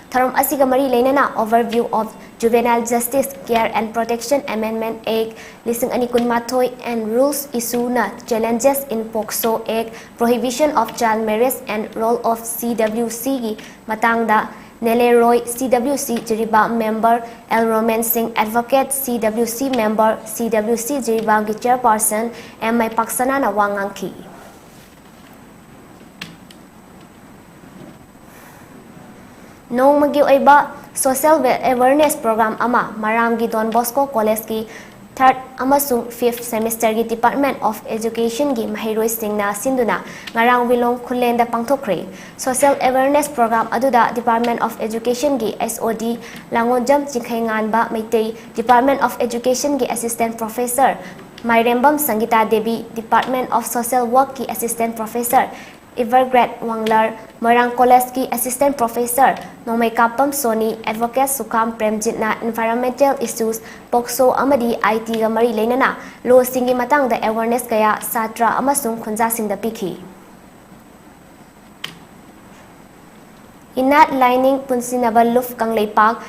ꯊꯧꯔꯝ ꯑꯁꯤꯒ ꯃꯔꯤ ꯂꯩꯅꯅ Overview of Juvenile Justice Care and Protection Amendment Act ꯂꯤꯁꯤꯡ ꯑꯅꯤ ꯀꯨꯟꯃꯥꯊꯣꯏ and Rules Issueꯅ Challenges in POCSO Act, Prohibition of Child Marriage and Role of CWCꯒꯤ ꯃꯇꯥꯡꯗ ꯅꯦꯂꯦꯔꯣꯏ, CWC Jiribam Member, L Roman ꯁꯤꯡ, Advocate, CWC Member, CWC ꯖꯤꯔꯤꯕꯥꯝꯒꯤ Chairperson M ꯃꯥꯏꯄꯥꯛꯁꯅꯥꯅ ꯋꯥ ꯉꯥꯡꯈꯤ꯫ ꯅꯣꯡꯃꯒꯤ ꯑꯣꯏꯕ Social Awareness Program ꯑꯃ ꯃꯔꯥꯝꯒꯤ Don Bosco Collegeꯀꯤ third ꯑꯃꯁꯨꯡ fifth semesterꯒꯤ Department of Educationꯒꯤ ꯃꯍꯩꯔꯣꯏꯁꯤꯡꯅ ꯁꯤꯟꯗꯨꯅ ꯉꯔꯥꯡ ꯋꯤꯂꯣꯡ ꯈꯨꯜꯂꯦꯟꯗ ꯄꯥꯡꯊꯣꯛꯈ꯭ꯔꯦ꯫ Social Awareness Program ꯑꯗꯨꯗ Department of Educationꯒꯤ HOD Langgonjam Chingkheinganba Meitei, Department of Educationꯒꯤ Assistant Professor Mairembam Sangita Devi, Department of Social Workꯀꯤ Assistant Professor Evergrate Wanglar, Moirang Collegeꯀꯤ Assistant Professor Nongmeikapam Soni, Advocate Sukham ꯄ꯭ꯔꯦꯝꯖꯤꯠꯅ Environmental Issues, POCSO ꯑꯃꯗꯤ ITꯒ ꯃꯔꯤ ꯂꯩꯅꯅ lawꯁꯤꯡꯒꯤ ꯃꯇꯥꯡꯗ awareness ꯀꯌꯥ ꯁꯥꯇ꯭ꯔ ꯑꯃꯁꯨꯡ ꯈꯨꯟꯖꯥꯁꯤꯡꯗ ꯄꯤꯈꯤ꯫ ꯏꯅꯥꯠ ꯂꯥꯏꯅꯤꯡ ꯄꯨꯟꯁꯤꯟꯅꯕ ꯂꯨꯞ ꯀꯪꯂꯩꯄꯥꯛ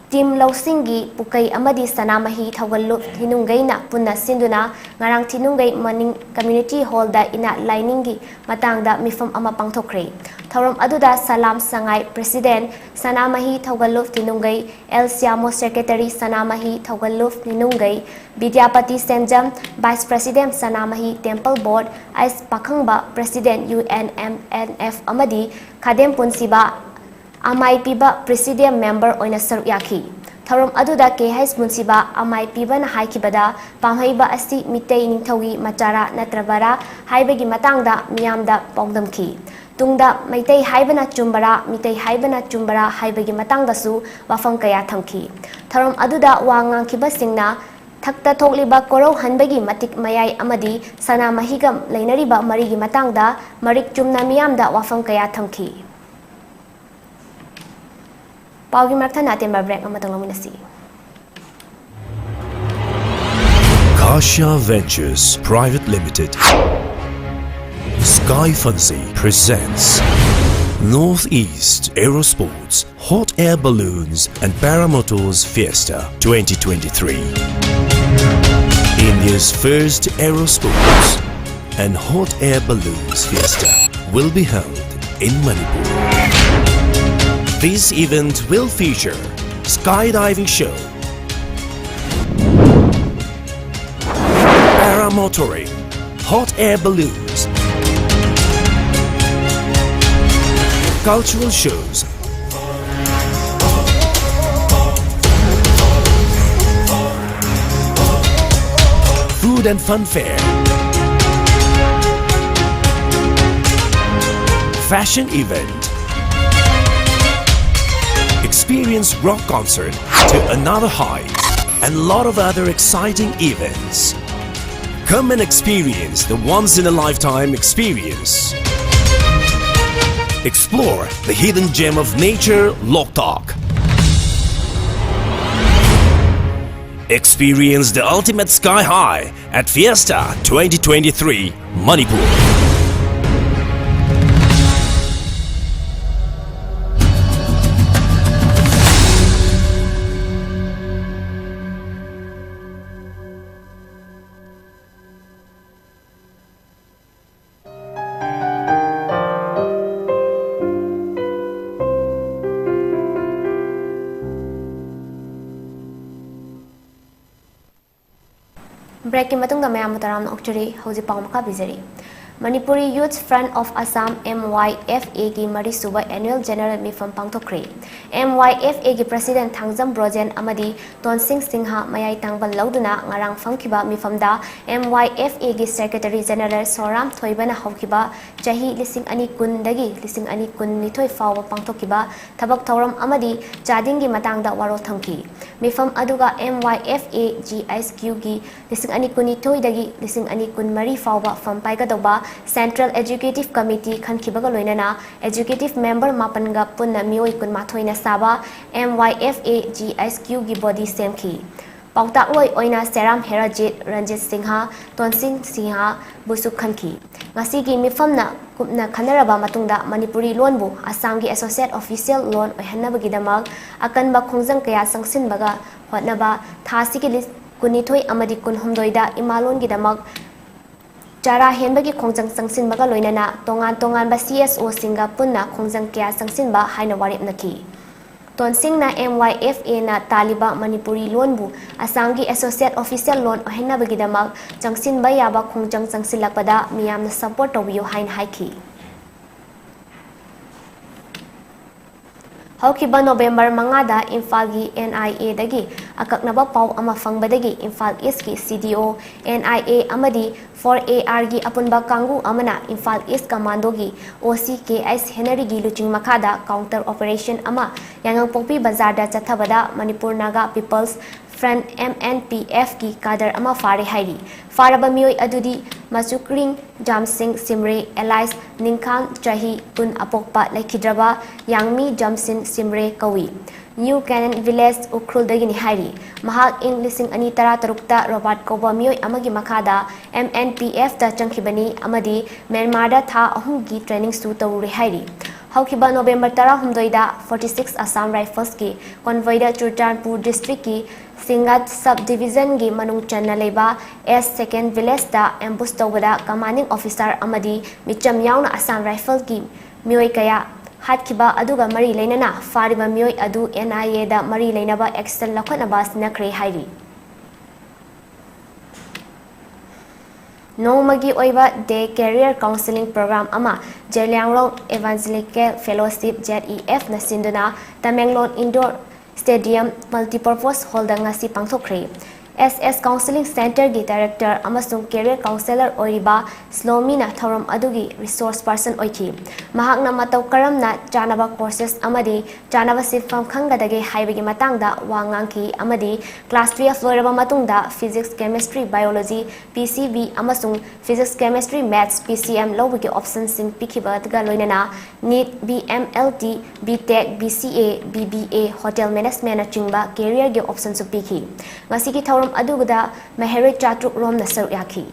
ꯇꯤꯝ ꯂꯧꯁꯤꯡꯒꯤ ꯄꯨꯀꯩ ꯑꯃꯗꯤ ꯁꯅꯥꯃꯍꯤ ꯊꯧꯒꯜꯂꯨꯞ ꯊꯤꯅꯨꯡꯒꯩꯅ ꯄꯨꯟꯅ ꯁꯤꯟꯗꯨꯅ ꯉꯔꯥꯡ ꯊꯤꯅꯨꯡꯒꯩ ꯃꯅꯤꯡ ꯀꯝꯃ꯭ꯌꯨꯅꯤꯇꯤ ꯍꯣꯜꯗ ꯏꯅꯥꯠ ꯂꯥꯏꯅꯤꯡꯒꯤ ꯃꯇꯥꯡꯗ ꯃꯤꯐꯝ ꯑꯃ ꯄꯥꯡꯊꯣꯛꯈ꯭ꯔꯦ꯫ ꯊꯧꯔꯝ ꯑꯗꯨꯗ ꯁꯂꯥꯝ ꯁꯉꯥꯏ ꯄ꯭ꯔꯦꯁꯤꯗꯦꯟꯠ ꯁꯅꯥꯃꯍꯤ ꯊꯧꯒꯜꯂꯨꯞ ꯊꯤꯅꯨꯡꯒꯩ, ꯑꯦꯜ ꯁ꯭ꯌꯥꯃꯣ ꯁꯦꯀ꯭ꯔꯦꯇꯔꯤ ꯁꯅꯥꯃꯍꯤ ꯊꯧꯒꯜꯂꯨꯞ ꯊꯤꯅꯨꯡꯒꯩ, Bidyapati Senjam vice president Sanamahi temple board, ꯑꯩꯁ Pakhangba president U N M N F ꯑꯃꯗꯤ ꯈꯥꯗꯦꯝ ꯄꯨꯟꯁꯤꯕ ꯑꯃꯥꯏ ꯄꯤꯕ ꯄ꯭ꯔꯦꯁꯤꯗꯦꯟꯠ ꯃꯦꯝꯕꯔ ꯑꯣꯏꯅ ꯁꯔꯨꯛ ꯌꯥꯈꯤ꯫ ꯊꯧꯔꯝ ꯑꯗꯨꯗ ꯀꯦ ꯍꯩꯁ ꯄꯨꯟꯁꯤꯕ ꯑꯃꯥꯏ ꯄꯤꯕꯅ ꯍꯥꯏꯈꯤꯕꯗ, ꯄꯥꯝꯍꯩꯕ ꯑꯁꯤ ꯃꯤꯇꯩ ꯅꯤꯡꯊꯧꯒꯤ ꯃꯆꯥꯔꯥ ꯅꯠꯇ꯭ꯔꯕꯔꯥ ꯍꯥꯏꯕꯒꯤ ꯃꯇꯥꯡꯗ ꯃꯤꯌꯥꯝꯗ ꯄꯥꯎꯗꯝꯈꯤ꯫ ꯇꯨꯡꯗ ꯃꯩꯇꯩ ꯍꯥꯏꯕꯅ ꯆꯨꯝꯕꯔꯥ, ꯃꯤꯇꯩ ꯍꯥꯏꯕꯅ ꯆꯨꯝꯕꯔꯥ ꯍꯥꯏꯕꯒꯤ ꯃꯇꯥꯡꯗꯁꯨ ꯋꯥꯐꯝ ꯀꯌꯥ ꯊꯝꯈꯤ꯫ ꯊꯧꯔꯝ ꯑꯗꯨꯗ ꯋꯥ ꯉꯥꯡꯈꯤꯕꯁꯤꯡꯅ ꯊꯛꯇ ꯊꯣꯛꯂꯤꯕ ꯀꯣꯔꯧ ꯍꯟꯕꯒꯤ ꯃꯇꯤꯛ ꯃꯌꯥꯏ ꯑꯃꯗꯤ ꯁꯅꯥꯃꯍꯤꯒ ꯂꯩꯅꯔꯤꯕ ꯃꯔꯤꯒꯤ ꯃꯇꯥꯡꯗ ꯃꯔꯤꯛ ꯆꯨꯝꯅ ꯃꯤꯌꯥꯝꯗ ꯋꯥꯐꯝ ꯀꯌꯥ ꯊꯝꯈꯤ꯫ ꯄꯥꯎꯒꯤ ꯃꯔꯛ ꯊꯠꯅ ꯑꯇꯦꯟꯕ ꯕ꯭ꯔꯦꯛ ꯑꯃꯇꯪ ꯂꯧꯃꯤꯟꯅꯁꯤ꯫ Kasha Ventures Private Limited, Sky Fancy presents Northeast Aerosports Hot Air Balloons and Paramotors Fiesta twenty twenty-three. India's first aerosports and hot air balloons fiesta will be held in Manipur. This event will feature skydiving show, paramotoring, hot air balloons, cultural shows, food and fun fair, fashion event, experience rock concert to another height, and lot of other exciting events. Come and experience the once in a lifetime experience. Explore the hidden gem of nature, Loktak. Experience the ultimate sky high at Fiesta twenty twenty-three, Manipur. ꯕ꯭ꯔꯦꯛꯀꯤ ꯃꯇꯨꯡꯗ ꯃꯌꯥꯝꯕꯨ ꯇꯔꯥꯝꯅ ꯑꯣꯛꯆꯔꯤ꯫ ꯍꯧꯖꯤꯛ ꯄꯥꯎ ꯃꯈꯥ ꯄꯤꯖꯔꯤ꯫ Manipuri youth front of Assam, M Y F A ꯒꯤ ꯃꯔꯤꯁꯨꯕ annual general ꯃꯤꯐꯝ ꯄꯥꯡꯊꯣꯛꯈ꯭ꯔꯦ꯫ M Y F A ꯒꯤ ꯄ꯭ꯔꯁꯤꯗꯦꯟꯠ ꯊꯥꯡꯖꯝ ꯕ꯭ꯔꯣꯖꯦꯟ ꯑꯃꯗꯤ ꯇꯣꯟꯁꯤꯡ ꯁꯤꯡꯍ ꯃꯌꯥꯏ ꯇꯥꯡꯕ ꯂꯧꯗꯨꯅ ꯉꯔꯥꯡ ꯐꯝꯈꯤꯕ ꯃꯤꯐꯝꯗ M Y F A ꯒꯤ ꯁꯦꯀ꯭ꯔꯦꯇꯔꯤ ꯖꯦꯅꯔꯦꯜ ꯁꯣꯔꯥꯝ ꯊꯣꯏꯕꯅ ꯍꯧꯈꯤꯕ ꯆꯍꯤ ꯂꯤꯁꯤꯡ ꯑꯅꯤ ꯀꯨꯟꯗꯒꯤ ꯂꯤꯁꯤꯡ ꯑꯅꯤ ꯀꯨꯟꯅꯤꯊꯣꯏ ꯐꯥꯎꯕ ꯄꯥꯡꯊꯣꯛꯈꯤꯕ ꯊꯕꯛ ꯊꯧꯔꯝ ꯑꯃꯗꯤ ꯆꯥꯗꯤꯡꯒꯤ ꯃꯇꯥꯡꯗ ꯋꯥꯔꯣꯜ ꯊꯝꯈꯤ꯫ ꯃꯤꯐꯝ ꯑꯗꯨꯒ M Y F A G S Q ꯒꯤ ꯂꯤꯁꯤꯡ ꯑꯅꯤ ꯀꯨꯟꯅꯤꯊꯣꯏꯗꯒꯤ ꯂꯤꯁꯤꯡ ꯑꯅꯤ ꯀꯨꯟꯃꯔꯤ ꯐꯥꯎꯕ ꯐꯝ ꯄꯥꯏꯒꯗꯧꯕ Central Executive Committee ꯈꯟꯈꯤꯕꯒ ꯂꯣꯏꯅꯅ Executive Member ꯃꯥꯄꯟꯒ ꯄꯨꯟꯅ ꯃꯤꯑꯣꯏ ꯀꯨꯟꯃꯥꯊꯣꯏꯅ ꯁꯥꯕ M Y F A G S Q ꯒꯤ body ꯁꯦꯝꯈꯤ꯫ ꯄꯥꯎꯇꯥꯛꯂꯣꯏ ꯑꯣꯏꯅ ꯁꯦꯔꯥꯝ ꯍꯦꯔꯥꯖꯤꯠ, ꯔꯟꯖꯤꯠ ꯁꯤꯡꯍ, ꯇꯣꯟꯁꯤꯡ ꯁꯤꯡꯍ ꯕꯨꯁꯨ ꯈꯟꯈꯤ꯫ ꯉꯁꯤꯒꯤ ꯃꯤꯐꯝꯅ ꯀꯨꯞꯅ ꯈꯟꯅꯔꯕ ꯃꯇꯨꯡꯗ ꯃꯅꯤꯄꯨꯔꯤ ꯂꯣꯟꯕꯨ ꯑꯁꯥꯝꯒꯤ associate official ꯂꯣꯟ ꯑꯣꯏꯍꯟꯅꯕꯒꯤꯗꯃꯛ ꯑꯀꯟꯕ ꯈꯣꯡꯖꯪ ꯀꯌꯥ ꯆꯪꯁꯤꯟꯕꯒ ꯍꯣꯠꯅꯕ ꯊꯥꯁꯤꯒꯤ ꯂꯤ-, ꯀꯨꯟꯅꯤꯊꯣꯏ ꯑꯃꯗꯤ ꯀꯨꯟꯍꯨꯝꯗꯣꯏꯗ ꯏꯃꯥꯂꯣꯟꯒꯤꯗꯃꯛ ꯆꯔꯥ ꯍꯦꯟꯕꯒꯤ ꯈꯣꯡꯖꯪ ꯆꯪꯁꯤꯟꯕꯒ ꯂꯣꯏꯅꯅ ꯇꯣꯉꯥꯟ ꯇꯣꯉꯥꯟꯕ C S O ꯁꯤꯡꯒ ꯄꯨꯟꯅ ꯈꯣꯡꯖꯪ ꯀꯌꯥ ꯆꯪꯁꯤꯟꯕ ꯍꯥꯏꯅ ꯋꯥꯔꯦꯞꯅꯈꯤ꯫ ꯇꯣꯟꯁꯤꯡꯅ M Y F A ꯅ ꯇꯥꯜꯂꯤꯕ ꯃꯅꯤꯄꯨꯔꯤ ꯂꯣꯟꯕꯨ ꯑꯁꯥꯝꯒꯤ associate official ꯂꯣꯟ ꯑꯣꯏꯍꯟꯅꯕꯒꯤꯗꯃꯛ ꯆꯪꯁꯤꯟꯕ ꯌꯥꯕ ꯈꯣꯡꯖꯪ ꯆꯪꯁꯤꯜꯂꯛꯄꯗ ꯃꯤꯌꯥꯝꯅ support ꯇꯧꯕꯤꯌꯨ ꯍꯥꯏꯅ ꯍꯥꯏꯈꯤ꯫ ꯍꯧꯈꯤꯕ ꯅꯣꯕꯦꯝꯕꯔ ꯃꯉꯥꯗ ꯏꯝꯐꯥꯜꯒꯤ N I A ꯗꯒꯤ ꯑꯀꯛꯅꯕ ꯄꯥꯎ ꯑꯃ ꯐꯪꯕꯗꯒꯤ ꯏꯝꯐꯥꯜ ꯏꯁꯀꯤ C D O, N I A ꯑꯃꯗꯤ four A R ꯒꯤ ꯑꯄꯨꯟꯕ ꯀꯥꯡꯕꯨ ꯑꯃꯅ ꯏꯝꯐꯥꯜ ꯏꯁ ꯀꯃꯥꯟꯗꯣꯒꯤ O C K S ꯍꯦꯅꯔꯤꯒꯤ ꯂꯨꯆꯤꯡ ꯃꯈꯥꯗ counter operation ꯑꯃ ꯌꯥꯏꯉꯪꯄꯣꯛꯄꯤ ꯕꯖꯥꯔꯗ ꯆꯠꯊꯕꯗ Manipur Naga peoples front, M N P F ꯀꯤ ꯀꯥꯗꯔ ꯑꯃ ꯐꯥꯔꯦ ꯍꯥꯏꯔꯤ꯫ ꯐꯥꯔꯕ ꯃꯤꯑꯣꯏ ꯑꯗꯨꯗꯤ ꯃꯆꯨꯀ꯭ꯔꯤꯡ ꯖꯥꯝꯁꯤꯡ ꯁꯤꯝꯔꯦ alias ꯅꯤꯡꯈꯥꯡ, ꯆꯍꯤ ꯀꯨꯟ ꯑꯄꯣꯛꯄ, ꯂꯩꯈꯤꯗ꯭ꯔꯕ ꯌꯥꯡꯃꯤ ꯖꯥꯝꯁꯤꯟ ꯁꯤꯝꯔꯦ ꯀꯧꯏ꯫ ꯅ꯭ꯌꯨ ꯀꯦꯅꯟ ꯚꯤꯂꯦꯖ, ꯎꯈ꯭ꯔꯨꯜꯗꯒꯤꯅꯤ ꯍꯥꯏꯔꯤ꯫ ꯃꯍꯥꯛ ꯏꯪ ꯂꯤꯁꯤꯡ ꯑꯅꯤ ꯇꯔꯥꯇꯔꯨꯛꯇ ꯔꯣꯕꯥꯔꯠ ꯀꯧꯕ ꯃꯤꯑꯣꯏ ꯑꯃꯒꯤ ꯃꯈꯥꯗ M N P F ꯇ ꯆꯪꯈꯤꯕꯅꯤ ꯑꯃꯗꯤ ꯃ꯭ꯌꯥꯟꯃꯥꯔꯗ ꯊꯥ ꯑꯍꯨꯝꯒꯤ training ꯁꯨ ꯇꯧꯔꯨꯔꯦ ꯍꯥꯏꯔꯤ꯫ ꯍꯧꯈꯤꯕ ꯅꯣꯕꯦꯝꯕꯔ ꯇꯔꯥꯍꯨꯝꯗꯣꯏꯗ forty six Assam Rifles ꯀꯤ convoy ꯗ ꯆꯨꯔꯆꯥꯟꯄꯨꯔ district ꯀꯤ ꯁꯤꯡꯒꯥꯠ sub division ꯒꯤ ꯃꯅꯨꯡ ꯆꯟꯅ ꯂꯩꯕ S second village ꯇ ambush ꯇꯧꯕꯗ commanding officer ꯑꯃꯗꯤ ꯃꯤꯆꯝ ꯌꯥꯎꯅ Assam Rifles ꯀꯤ ꯃꯤꯑꯣꯏ ꯀꯌꯥ ꯍꯥꯠꯈꯤꯕ ꯑꯗꯨꯒ ꯃꯔꯤ ꯂꯩꯅꯅ ꯐꯥꯔꯤꯕ ꯃꯤꯑꯣꯏ ꯑꯗꯨ N I A ꯗ ꯃꯔꯤ ꯂꯩꯅꯕ action ꯂꯧꯈꯠꯅꯕ ꯁꯤꯟꯅꯈ꯭ꯔꯦ ꯍꯥꯏꯔꯤ꯫ ꯅꯣꯡꯃꯒꯤ ꯑꯣꯏꯕ Day Career Counselling Program ꯑꯃ Zeliangrong Evangelical Fellowship, Z E F ꯅ ꯁꯤꯟꯗꯨꯅ Tamenglong Indoor Stadium Multipurpose Hall ꯗ ꯉꯁꯤ ꯄꯥꯡꯊꯣꯛꯈ꯭ꯔꯦ꯫ S S Counselling Center ꯒꯤ Director ꯑꯃꯁꯨꯡ Career Counselor ꯑꯣꯏꯔꯤꯕ ꯁ꯭ꯂꯣꯃꯤꯅ ꯊꯧꯔꯝ ꯑꯗꯨꯒꯤ resource person ꯑꯣꯏꯈꯤ꯫ ꯃꯍꯥꯛꯅ ꯃꯇꯧ ꯀꯔꯝꯅ ꯆꯥꯅꯕ courses ꯑꯃꯗꯤ ꯆꯥꯅꯕ ꯁꯤꯟꯐꯝ ꯈꯪꯒꯗꯒꯦ ꯍꯥꯏꯕꯒꯤ ꯃꯇꯥꯡꯗ ꯋꯥ ꯉꯥꯡꯈꯤ ꯑꯃꯗꯤ class twelve ꯂꯣꯏꯔꯕ ꯃꯇꯨꯡꯗ Physics, Chemistry, Biology, P C B ꯑꯃꯁꯨꯡ Physics, Chemistry, Maths, P C M ꯂꯧꯕꯒꯤ option ꯁꯤꯡ ꯄꯤꯈꯤꯕꯒ ꯂꯣꯏꯅꯅ NEET, B M L T, B Tech, B C A, B B A, Hotel Management ꯅꯆꯤꯡꯕ career ꯒꯤ option ꯁꯨ ꯄꯤꯈꯤ꯫ ꯉꯁꯤꯒꯤ ꯊꯧꯔꯝ ꯑꯗꯨꯗ ꯃꯍꯩꯔꯣꯏ ꯆꯥꯇ꯭ꯔꯨꯛ ꯔꯣꯝꯅ ꯁꯔꯨꯛ ꯌꯥꯈꯤ꯫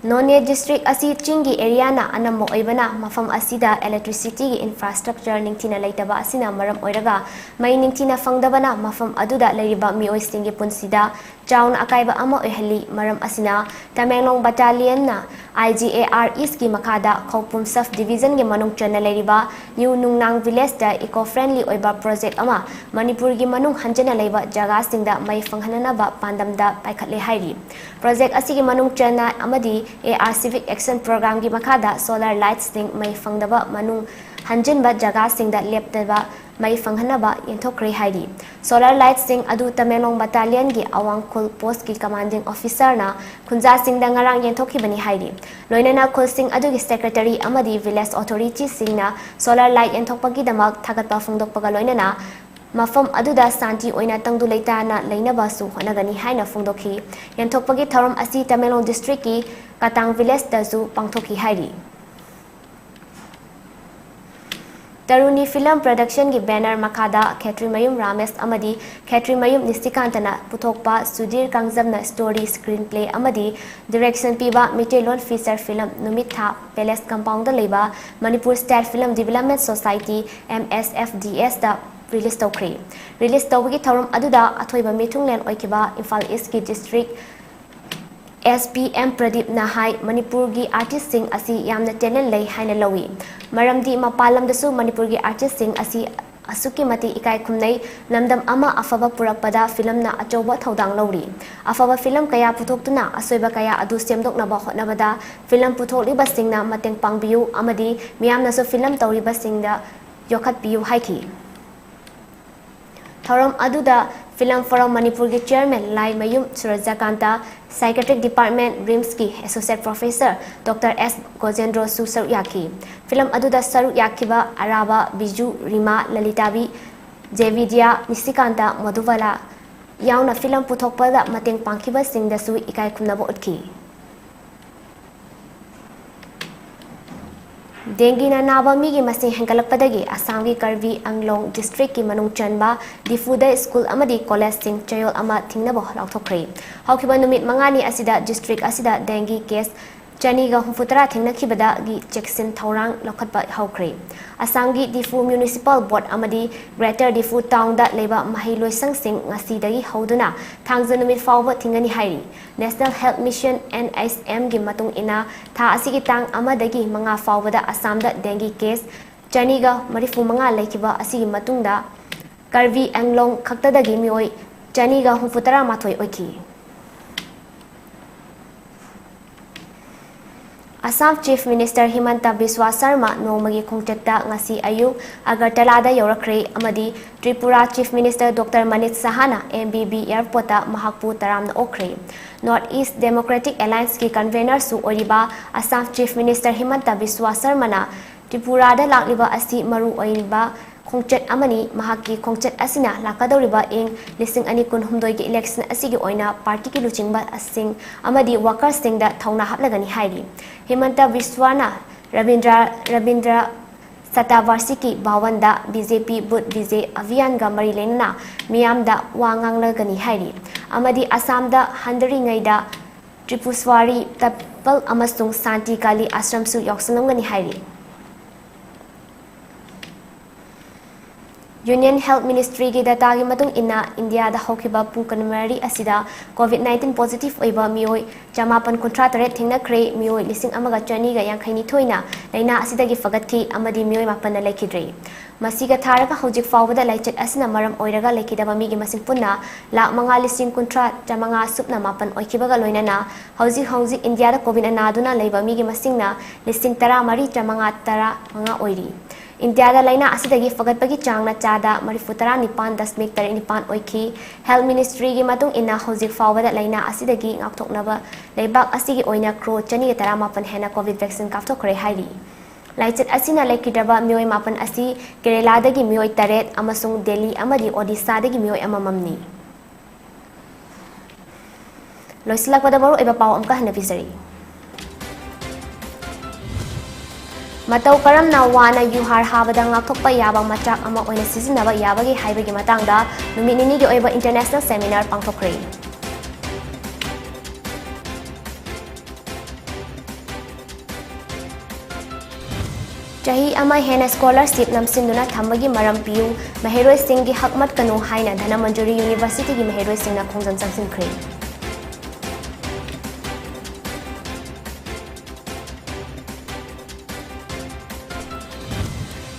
ꯅꯣꯅꯦ district ꯑꯁꯤ ꯆꯤꯡꯒꯤ area ꯅ ꯑꯅꯝꯕ ꯑꯣꯏꯕꯅ, ꯃꯐꯝ ꯑꯁꯤꯗ electricity ꯒꯤ infrastructure ꯅꯤꯡꯊꯤꯅ ꯂꯩꯇꯕ ꯑꯁꯤꯅ ꯃꯔꯝ ꯑꯣꯏꯔꯒ, ꯃꯩ ꯅꯤꯡꯊꯤꯅ ꯐꯪꯗꯕꯅ ꯃꯐꯝ ꯑꯗꯨꯗ ꯂꯩꯔꯤꯕ ꯃꯤꯑꯣꯏꯁꯤꯡꯒꯤ ꯄꯨꯟꯁꯤꯗ ꯆꯥꯎꯅ ꯑꯀꯥꯏꯕ ꯑꯃ ꯑꯣꯏꯍꯜꯂꯤ꯫ ꯃꯔꯝ ꯑꯁꯤꯅ, ꯇꯃꯦꯡꯂꯣꯡ Battalion ꯅ I G A R East ꯀꯤ ꯃꯈꯥꯗ ꯈꯧꯄꯨꯝ Sub Division ꯒꯤ ꯃꯅꯨꯡ ꯆꯟꯅ ꯂꯩꯔꯤꯕ New Nungnang Village ꯇ eco friendly ꯑꯣꯏꯕ project ꯑꯃ ꯃꯅꯤꯄꯨꯔꯒꯤ ꯃꯅꯨꯡ ꯍꯟꯖꯟꯅ ꯂꯩꯕ ꯖꯒꯥꯁꯤꯡꯗ ꯃꯩ ꯐꯪꯍꯟꯅꯅꯕ ꯄꯥꯟꯗꯝꯗ ꯄꯥꯏꯈꯠꯂꯦ ꯍꯥꯏꯔꯤ꯫ Project ꯑꯁꯤꯒꯤ ꯃꯅꯨꯡ ꯆꯟꯅ ꯑꯃꯗꯤ A R Civic Action Program ꯒꯤ ꯃꯈꯥꯗ solar light ꯁꯤꯡ ꯃꯩ ꯐꯪꯗꯕ ꯃꯅꯨꯡ ꯍꯟꯖꯤꯟꯕ ꯖꯒꯥꯁꯤꯡꯗ ꯂꯦꯞꯇꯕ ꯃꯩ ꯐꯪꯍꯟꯅꯕ ꯌꯦꯟꯊꯣꯛꯈ꯭ꯔꯦ ꯍꯥꯏꯔꯤ꯫ Solar light ꯁꯤꯡ ꯑꯗꯨ ꯇꯃꯦꯡꯂꯣꯡ Battalion ꯒꯤ ꯑꯋꯥꯡꯈꯨꯜ post ꯀꯤ commanding officer ꯅ ꯈꯨꯟꯖꯥꯁꯤꯡꯗ ꯉꯔꯥꯡ ꯌꯦꯟꯊꯣꯛꯈꯤꯕꯅꯤ ꯍꯥꯏꯔꯤ꯫ ꯂꯣꯏꯅꯅ ꯈꯨꯜꯁꯤꯡ ꯑꯗꯨꯒꯤ secretary ꯑꯃꯗꯤ village authority ꯁꯤꯡꯅ solar light ꯌꯦꯟꯊꯣꯛꯄꯒꯤꯗꯃꯛ ꯊꯥꯒꯠꯄ ꯐꯣꯡꯗꯣꯛꯄꯒ ꯂꯣꯏꯅꯅ ꯃꯐꯝ ꯑꯗꯨꯗ ꯁꯥꯟꯇꯤ ꯑꯣꯏꯅ ꯇꯪꯗꯨ ꯂꯩꯇꯥꯅ ꯂꯩꯅꯕꯁꯨ ꯍꯣꯠꯅꯒꯅꯤ ꯍꯥꯏꯅ ꯐꯣꯡꯗꯣꯛꯈꯤ꯫ ꯌꯦꯟꯊꯣꯛꯄꯒꯤ ꯊꯧꯔꯝ ꯑꯁꯤ ꯇꯃꯦꯡꯂꯣꯡ district ꯀꯤ ꯀꯇꯥꯡ village ꯇꯁꯨ ꯄꯥꯡꯊꯣꯛꯈꯤ ꯍꯥꯏꯔꯤ꯫ ꯇꯔꯨꯅꯤ Film Production ꯒꯤ banner ꯃꯈꯥꯗ ꯈꯦꯇ꯭ꯔꯤꯃꯌꯨꯝ ꯔꯥꯃꯦꯁ ꯑꯃꯗꯤ ꯈꯦꯇ꯭ꯔꯤꯃꯌꯨꯝ ꯅꯤꯁꯤꯀꯥꯟꯇꯅ ꯄꯨꯊꯣꯛꯄ ꯁꯨꯙꯤꯔ ꯀꯥꯡꯖꯝꯅ story, screenplay ꯑꯃꯗꯤ direction ꯄꯤꯕ ꯃꯤꯇꯩꯂꯣꯟ feature film ꯅꯨꯃꯤꯠ ꯊꯥ Palace Compound ꯗ ꯂꯩꯕ Manipur Style Film Development Society, M S F D S ꯇ release ꯇꯧꯈ꯭ꯔꯦ꯫ Release ꯇꯧꯕꯒꯤ ꯊꯧꯔꯝ ꯑꯗꯨꯗ ꯑꯊꯣꯏꯕ ꯃꯤꯊꯨꯡꯂꯦꯟ ꯑꯣꯏꯈꯤꯕ ꯏꯝꯐꯥꯜ East ꯀꯤ district S P M ꯄ꯭ꯔꯗꯤꯞꯅ ꯍꯥꯏ, ꯃꯅꯤꯄꯨꯔꯒꯤ artist ꯁꯤꯡ ꯑꯁꯤ ꯌꯥꯝꯅ talent ꯂꯩ ꯍꯥꯏꯅ ꯂꯧꯏ, ꯃꯔꯝꯗꯤ ꯃꯄꯥꯟ ꯂꯝꯗꯁꯨ ꯃꯅꯤꯄꯨꯔꯒꯤ artist ꯁꯤꯡ ꯑꯁꯤ ꯑꯁꯨꯛꯀꯤ ꯃꯇꯤꯛ ꯏꯀꯥꯏ ꯈꯨꯝꯅꯩ꯫ ꯂꯝꯗꯝ ꯑꯃ ꯑꯐꯕ ꯄꯨꯔꯛꯄꯗ ꯐꯤꯂꯝꯅ ꯑꯆꯧꯕ ꯊꯧꯗꯥꯡ ꯂꯧꯔꯤ꯫ ꯑꯐꯕ ꯐꯤꯂꯝ ꯀꯌꯥ ꯄꯨꯊꯣꯛꯇꯨꯅ ꯑꯆꯣꯏꯕ ꯀꯌꯥ ꯑꯗꯨ ꯁꯦꯝꯗꯣꯛꯅꯕ ꯍꯣꯠꯅꯕꯗ ꯐꯤꯂꯝ ꯄꯨꯊꯣꯛꯂꯤꯕꯁꯤꯡꯅ ꯃꯇꯦꯡ ꯄꯥꯡꯕꯤꯌꯨ ꯑꯃꯗꯤ ꯃꯤꯌꯥꯝꯅꯁꯨ ꯐꯤꯂꯝ ꯇꯧꯔꯤꯕꯁꯤꯡꯗ ꯌꯣꯛꯈꯠꯄꯤꯌꯨ ꯍꯥꯏꯈꯤ꯫ ꯊꯧꯔꯝ ꯑꯗꯨꯗ Film Forum ꯃꯅꯤꯄꯨꯔꯒꯤ chairman ꯂꯥꯏꯃꯌꯨꯝ ꯁꯨꯔꯖꯀꯥꯟꯇ, Psychiatric Department, RIMSꯀꯤ associate professor Doctor S ꯒꯣꯖꯦꯟꯗ꯭ꯔꯣꯁꯨ ꯁꯔꯨꯛ ꯌꯥꯈꯤ꯫ ꯐꯤꯂꯝ ꯑꯗꯨꯗ ꯁꯔꯨꯛ ꯌꯥꯈꯤꯕ ꯑꯔꯥꯕ, ꯕꯤꯖꯨ, ꯔꯤꯃꯥ, ꯂꯂꯤꯇꯥꯕꯤ, ꯖꯦꯕꯤꯗ꯭ꯌꯥ, ꯅꯤꯁꯤꯀꯥꯟꯇ, ꯃꯙꯨꯕꯂꯥ ꯌꯥꯎꯅ ꯐꯤꯂꯝ ꯄꯨꯊꯣꯛꯄꯗ ꯃꯇꯦꯡ ꯄꯥꯡꯈꯤꯕꯁꯤꯡꯗꯁꯨ ꯏꯀꯥꯏ ꯈꯨꯝꯅꯕ ꯎꯠꯈꯤ꯫ ꯗꯦꯡꯒꯤꯅ ꯅꯥꯕ ꯃꯤꯒꯤ ꯃꯁꯤꯡ ꯍꯦꯟꯒꯠꯂꯛꯄꯗꯒꯤ ꯑꯁꯥꯝꯒꯤ ꯀꯔꯕꯤ ꯑꯪꯂꯣꯡ districtꯀꯤ ꯃꯅꯨꯡ ꯆꯟꯕ ꯗꯤꯐꯨꯗ school ꯑꯃꯗꯤ collegeꯁꯤꯡ ꯆꯌꯣꯜ ꯑꯃ ꯊꯤꯡꯅꯕ ꯂꯥꯎꯊꯣꯛꯈ꯭ꯔꯦ꯫ ꯍꯧꯈꯤꯕ ꯅꯨꯃꯤꯠ ꯃꯉꯥꯅꯤ ꯑꯁꯤꯗ district ꯑꯁꯤꯗ ꯗꯦꯡꯒꯤ case ꯆꯅꯤꯒ ꯍꯨꯝꯐꯨꯇꯔꯥ ꯊꯦꯡꯅꯈꯤꯕꯗꯒꯤ ꯆꯦꯛꯁꯤꯟ ꯊꯧꯔꯥꯡ ꯂꯧꯈꯠꯄ ꯍꯧꯈ꯭ꯔꯦ꯫ ꯑꯁꯥꯝꯒꯤ ꯗꯤꯐꯨ Municipal Board ꯑꯃꯗꯤ Greater Diphu Townꯗ ꯂꯩꯕ ꯃꯍꯩꯂꯣꯏꯁꯪꯁꯤꯡ ꯉꯁꯤꯗꯒꯤ ꯍꯧꯗꯨꯅ ꯊꯥꯡꯖ ꯅꯨꯃꯤꯠ ꯐꯥꯎꯕ ꯊꯤꯡꯒꯅꯤ ꯍꯥꯏꯔꯤ꯫ National Health Mission, NHMꯒꯤ ꯃꯇꯨꯡ ꯏꯟꯅ, ꯊꯥ ꯑꯁꯤꯒꯤ ꯇꯥꯡ ꯑꯃꯗꯒꯤ ꯃꯉꯥ ꯐꯥꯎꯕꯗ ꯑꯁꯥꯝꯗ ꯗꯦꯡꯒꯤ case ꯆꯅꯤꯒ ꯃꯔꯤꯐꯨ ꯃꯉꯥ ꯂꯩꯈꯤꯕ ꯑꯁꯤꯒꯤ ꯃꯇꯨꯡꯗ ꯀꯔꯕꯤ ꯑꯪꯂꯣꯡ ꯈꯛꯇꯗꯒꯤ ꯃꯤꯑꯣꯏ ꯆꯅꯤꯒ ꯍꯨꯝꯐꯨꯇꯔꯥ ꯃꯥꯊꯣꯏ ꯑꯣꯏꯈꯤ꯫ ꯑꯁꯥꯝ Chief Minister ꯍꯤꯃꯟꯇ ꯕꯤꯁ꯭ꯋꯥ ꯁꯔꯃ ꯅꯣꯡꯃꯒꯤ ꯈꯣꯡꯆꯠꯇ ꯉꯁꯤ ꯑꯌꯨꯛ ꯑꯒꯔꯇꯂꯥꯗ ꯌꯧꯔꯛꯈ꯭ꯔꯦ ꯑꯃꯗꯤ Tripura Chief Minister Doctor ꯃꯅꯤꯠ ꯁꯍꯥꯅ MBB airportꯇ ꯃꯍꯥꯛꯄꯨ ꯇꯔꯥꯝꯅ ꯑꯣꯛꯈ꯭ꯔꯦ꯫ North East Democratic Allianceꯀꯤ convenerꯁꯨ ꯑꯣꯏꯔꯤꯕ ꯑꯁꯥꯝ Chief Minister ꯍꯤꯃꯟꯇ ꯕꯤꯁ꯭ꯋꯥ ꯁꯔꯃꯅ ꯇ꯭ꯔꯤꯄꯨꯔꯥꯗ ꯂꯥꯛꯂꯤꯕ ꯑꯁꯤ ꯃꯔꯨ ꯑꯣꯏꯕ ꯈꯣꯡꯆꯠ ꯑꯃꯅꯤ꯫ ꯃꯍꯥꯛꯀꯤ ꯈꯣꯡꯆꯠ ꯑꯁꯤꯅ ꯂꯥꯛꯀꯗꯧꯔꯤꯕ ꯏꯪ ꯂꯤꯁꯤꯡ ꯑꯅꯤ ꯀꯨꯟꯍꯨꯝꯗꯣꯏꯒꯤ election ꯑꯁꯤꯒꯤ ꯑꯣꯏꯅ partyꯒꯤ ꯂꯨꯆꯤꯡꯕꯁꯤꯡ ꯑꯃꯗꯤ workersꯁꯤꯡꯗ ꯊꯧꯅꯥ ꯍꯥꯞꯂꯒꯅꯤ ꯍꯥꯏꯔꯤ꯫ ꯍꯤꯃꯟꯇ ꯕꯤꯁ꯭ꯋꯥꯅ Rabindra, Rabindra ꯁꯇꯥꯕꯥꯔꯁꯤꯀꯤ ꯚꯋꯟꯗ BJP Booth Vijay Abhiyanꯒ ꯃꯔꯤ ꯂꯩꯅꯅ ꯃꯤꯌꯥꯝꯗ ꯋꯥ ꯉꯥꯡꯂꯒꯅꯤ ꯍꯥꯏꯔꯤ ꯑꯃꯗꯤ ꯑꯁꯥꯝꯗ ꯍꯟꯗꯔꯤꯉꯩꯗ ꯇ꯭ꯔꯤꯄꯨꯁ꯭ꯋꯥꯔꯤ temple ꯑꯃꯁꯨꯡ ꯁꯥꯟꯇꯤ ꯀꯥꯂꯤ ꯑꯥꯁ꯭ꯔꯝꯁꯨ ꯌꯥꯎꯁꯪꯂꯝꯒꯅꯤ ꯍꯥꯏꯔꯤ꯫ Union Health Ministryꯒꯤ dataꯒꯤ ꯃꯇꯨꯡ ꯏꯟꯅ, ꯏꯟꯗꯤꯌꯥꯗ ꯍꯧꯈꯤꯕ ꯄꯨꯡ ꯀꯨꯟꯃꯔꯤ ꯑꯁꯤꯗ COVID nineteen positive ꯑꯣꯏꯕ ꯃꯤꯑꯣꯏ ꯆꯃꯥꯄꯟ ꯀꯨꯟꯊ꯭ꯔꯥ ꯇꯔꯦꯠ ꯊꯦꯡꯅꯈ꯭ꯔꯦ꯫ ꯃꯤꯑꯣꯏ ꯂꯤꯁꯤꯡ ꯑꯃꯒ ꯆꯅꯤꯒ ꯌꯥꯡꯈꯩ ꯅꯤꯊꯣꯏꯅ ꯂꯥꯏꯅꯥ ꯑꯁꯤꯗꯒꯤ ꯐꯒꯠꯈꯤ ꯑꯃꯗꯤ ꯃꯤꯑꯣꯏ ꯃꯥꯄꯟꯅ ꯂꯩꯈꯤꯗ꯭ꯔꯦ꯫ ꯃꯁꯤꯒ ꯊꯥꯔꯒ ꯍꯧꯖꯤꯛ ꯐꯥꯎꯕꯗ ꯂꯥꯏꯆꯠ ꯑꯁꯤꯅ ꯃꯔꯝ ꯑꯣꯏꯔꯒ ꯂꯩꯈꯤꯗꯕ ꯃꯤꯒꯤ ꯃꯁꯤꯡ ꯄꯨꯟꯅ ꯂꯥꯈ ꯃꯉꯥ ꯂꯤꯁꯤꯡ ꯀꯨꯟꯊ꯭ꯔꯥ ꯆꯥꯃꯉꯥ ꯁꯨꯞꯅ ꯃꯥꯄꯟ ꯑꯣꯏꯈꯤꯕꯒ ꯂꯣꯏꯅꯅ ꯍꯧꯖꯤꯛ ꯍꯧꯖꯤꯛ ꯏꯟꯗꯤꯌꯥꯗ COVID ꯅꯥꯗꯨꯅ ꯂꯩꯕ ꯃꯤꯒꯤ ꯃꯁꯤꯡꯅ ꯂꯤꯁꯤꯡ ꯇꯔꯥꯃꯔꯤ ꯆꯥꯃꯉꯥ ꯇꯔꯥꯃꯉꯥ ꯑꯣꯏꯔꯤ꯫ ꯏꯟꯗꯤꯌꯥꯗ ꯂꯥꯏꯅꯥ ꯑꯁꯤꯗꯒꯤ ꯐꯒꯠꯄꯒꯤ ꯆꯥꯡꯅ ꯆꯥꯗ ꯃꯔꯤꯐꯨ ꯇꯔꯥ ꯅꯤꯄꯥꯟ ꯗꯁꯃꯤꯛ ꯇꯔꯦꯠ ꯅꯤꯄꯥꯟ ꯑꯣꯏꯈꯤ꯫ Health Ministryꯒꯤ ꯃꯇꯨꯡ ꯏꯟꯅ, ꯍꯧꯖꯤꯛ ꯐꯥꯎꯕꯗ ꯂꯥꯏꯅꯥ ꯑꯁꯤꯗꯒꯤ ꯉꯥꯛꯊꯣꯛꯅꯕ ꯂꯩꯕꯥꯛ ꯑꯁꯤꯒꯤ ꯑꯣꯏꯅ ꯀ꯭ꯔꯣꯔ ꯆꯅꯤꯒ ꯇꯔꯥꯃꯥꯄꯟ ꯍꯦꯟꯅ COVID vaccine ꯀꯥꯞꯊꯣꯛꯈ꯭ꯔꯦ ꯍꯥꯏꯔꯤ꯫ ꯂꯥꯏꯆꯠ ꯑꯁꯤꯅ ꯂꯩꯈꯤꯗ꯭ꯔꯕ ꯃꯤꯑꯣꯏ ꯃꯥꯄꯟ ꯑꯁꯤ ꯀꯦꯔꯦꯂꯥꯗꯒꯤ ꯃꯤꯑꯣꯏ ꯇꯔꯦꯠ ꯑꯃꯁꯨꯡ ꯗꯦꯜꯂꯤ ꯑꯃꯗꯤ ꯑꯣꯗꯤꯁꯥꯗꯒꯤ ꯃꯤꯑꯣꯏ ꯑꯃꯃꯝꯅꯤ꯫ ꯂꯣꯏꯁꯤꯜꯂꯛꯄꯗ ꯃꯔꯨꯑꯣꯏꯕ ꯄꯥꯎ ꯑꯃꯨꯛꯀ ꯍꯟꯅ ꯄꯤꯖꯔꯤ꯫ ꯃꯇꯧ ꯀꯔꯝꯅ ꯋꯥꯅ ꯌꯨꯍꯥꯔ ꯍꯥꯕꯗ ꯉꯥꯛꯊꯣꯛꯄ ꯌꯥꯕ ꯃꯆꯥꯛ ꯑꯃ ꯑꯣꯏꯅ ꯁꯤꯖꯤꯟꯅꯕ ꯌꯥꯕꯒꯦ ꯍꯥꯏꯕꯒꯤ ꯃꯇꯥꯡꯗ ꯅꯨꯃꯤꯠ ꯅꯤꯅꯤꯒꯤ ꯑꯣꯏꯕ international seminar ꯄꯥꯡꯊꯣꯛꯈ꯭ꯔꯦ꯫ ꯆꯍꯤ ꯑꯃ ꯍꯦꯟꯅ scholarship ꯅꯝꯁꯤꯟꯗꯨꯅ ꯊꯝꯕꯒꯤ ꯃꯔꯝ ꯄꯤꯌꯨ, ꯃꯍꯩꯔꯣꯏꯁꯤꯡꯒꯤ ꯍꯛ ꯃꯠꯀꯅꯨ ꯍꯥꯏꯅ ꯙꯅꯃꯟꯖꯨꯔꯤ Universityꯒꯤ ꯃꯍꯩꯔꯣꯏꯁꯤꯡꯅ ꯈꯣꯡꯖꯪ ꯆꯪꯁꯤꯟꯈ꯭ꯔꯦ꯫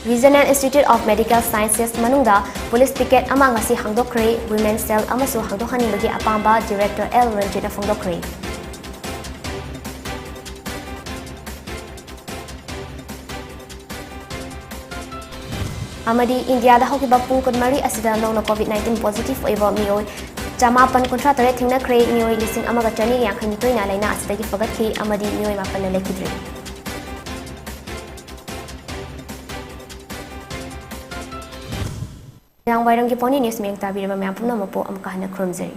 Regional Institute of Medical Sciences ꯃꯅꯨꯡꯗ police picket ꯑꯃ ꯉꯁꯤ ꯍꯥꯡꯗꯣꯛꯈ꯭ꯔꯦ꯫ Women cell ꯑꯃꯁꯨ ꯍꯥꯡꯗꯣꯛꯍꯟꯅꯤꯡꯕꯒꯤ ꯑꯄꯥꯝꯕ Director ꯑꯦꯜ ꯔꯟꯖꯤꯠꯅ ꯐꯣꯡꯗꯣꯛꯈ꯭ꯔꯦ꯫ ꯑꯃꯗꯤ ꯏꯟꯗꯤꯌꯥꯗ ꯍꯧꯈꯤꯕ ꯄꯨꯡ ꯀꯨꯟꯃꯔꯤ ꯑꯁꯤꯗ ꯅꯧꯅ COVID nineteen positive ꯑꯣꯏꯕ ꯃꯤꯑꯣꯏ ꯆꯃꯥꯄꯟ ꯀꯨꯟꯊ꯭ꯔꯥ ꯇꯔꯦꯠ ꯊꯦꯡꯅꯈ꯭ꯔꯦ꯫ ꯃꯤꯑꯣꯏ ꯂꯤꯁꯤꯡ ꯑꯃꯒ ꯆꯅꯤ ꯌꯥꯡꯈꯩ ꯅꯤꯊꯣꯏꯅ ꯂꯥꯏꯅꯥ ꯑꯁꯤꯗꯒꯤ ꯐꯒꯠꯈꯤ ꯑꯃꯗꯤ ꯃꯤꯑꯣꯏ ꯃꯥꯄꯟꯅ ꯂꯩꯈꯤꯗ꯭ꯔꯦ꯫ ꯅꯨꯃꯤꯗꯥꯡ ꯋꯥꯏꯔꯝꯒꯤ ꯄꯥꯎꯅꯤ news ꯃꯤꯠꯌꯦꯡ ꯇꯥꯕꯤꯔꯤꯕ ꯃꯌꯥꯝ ꯄꯨꯝꯅꯃꯛꯄꯨ ꯑꯃꯨꯛꯀ ꯍꯟꯅ ꯈꯨꯔꯨꯝꯖꯔꯤ꯫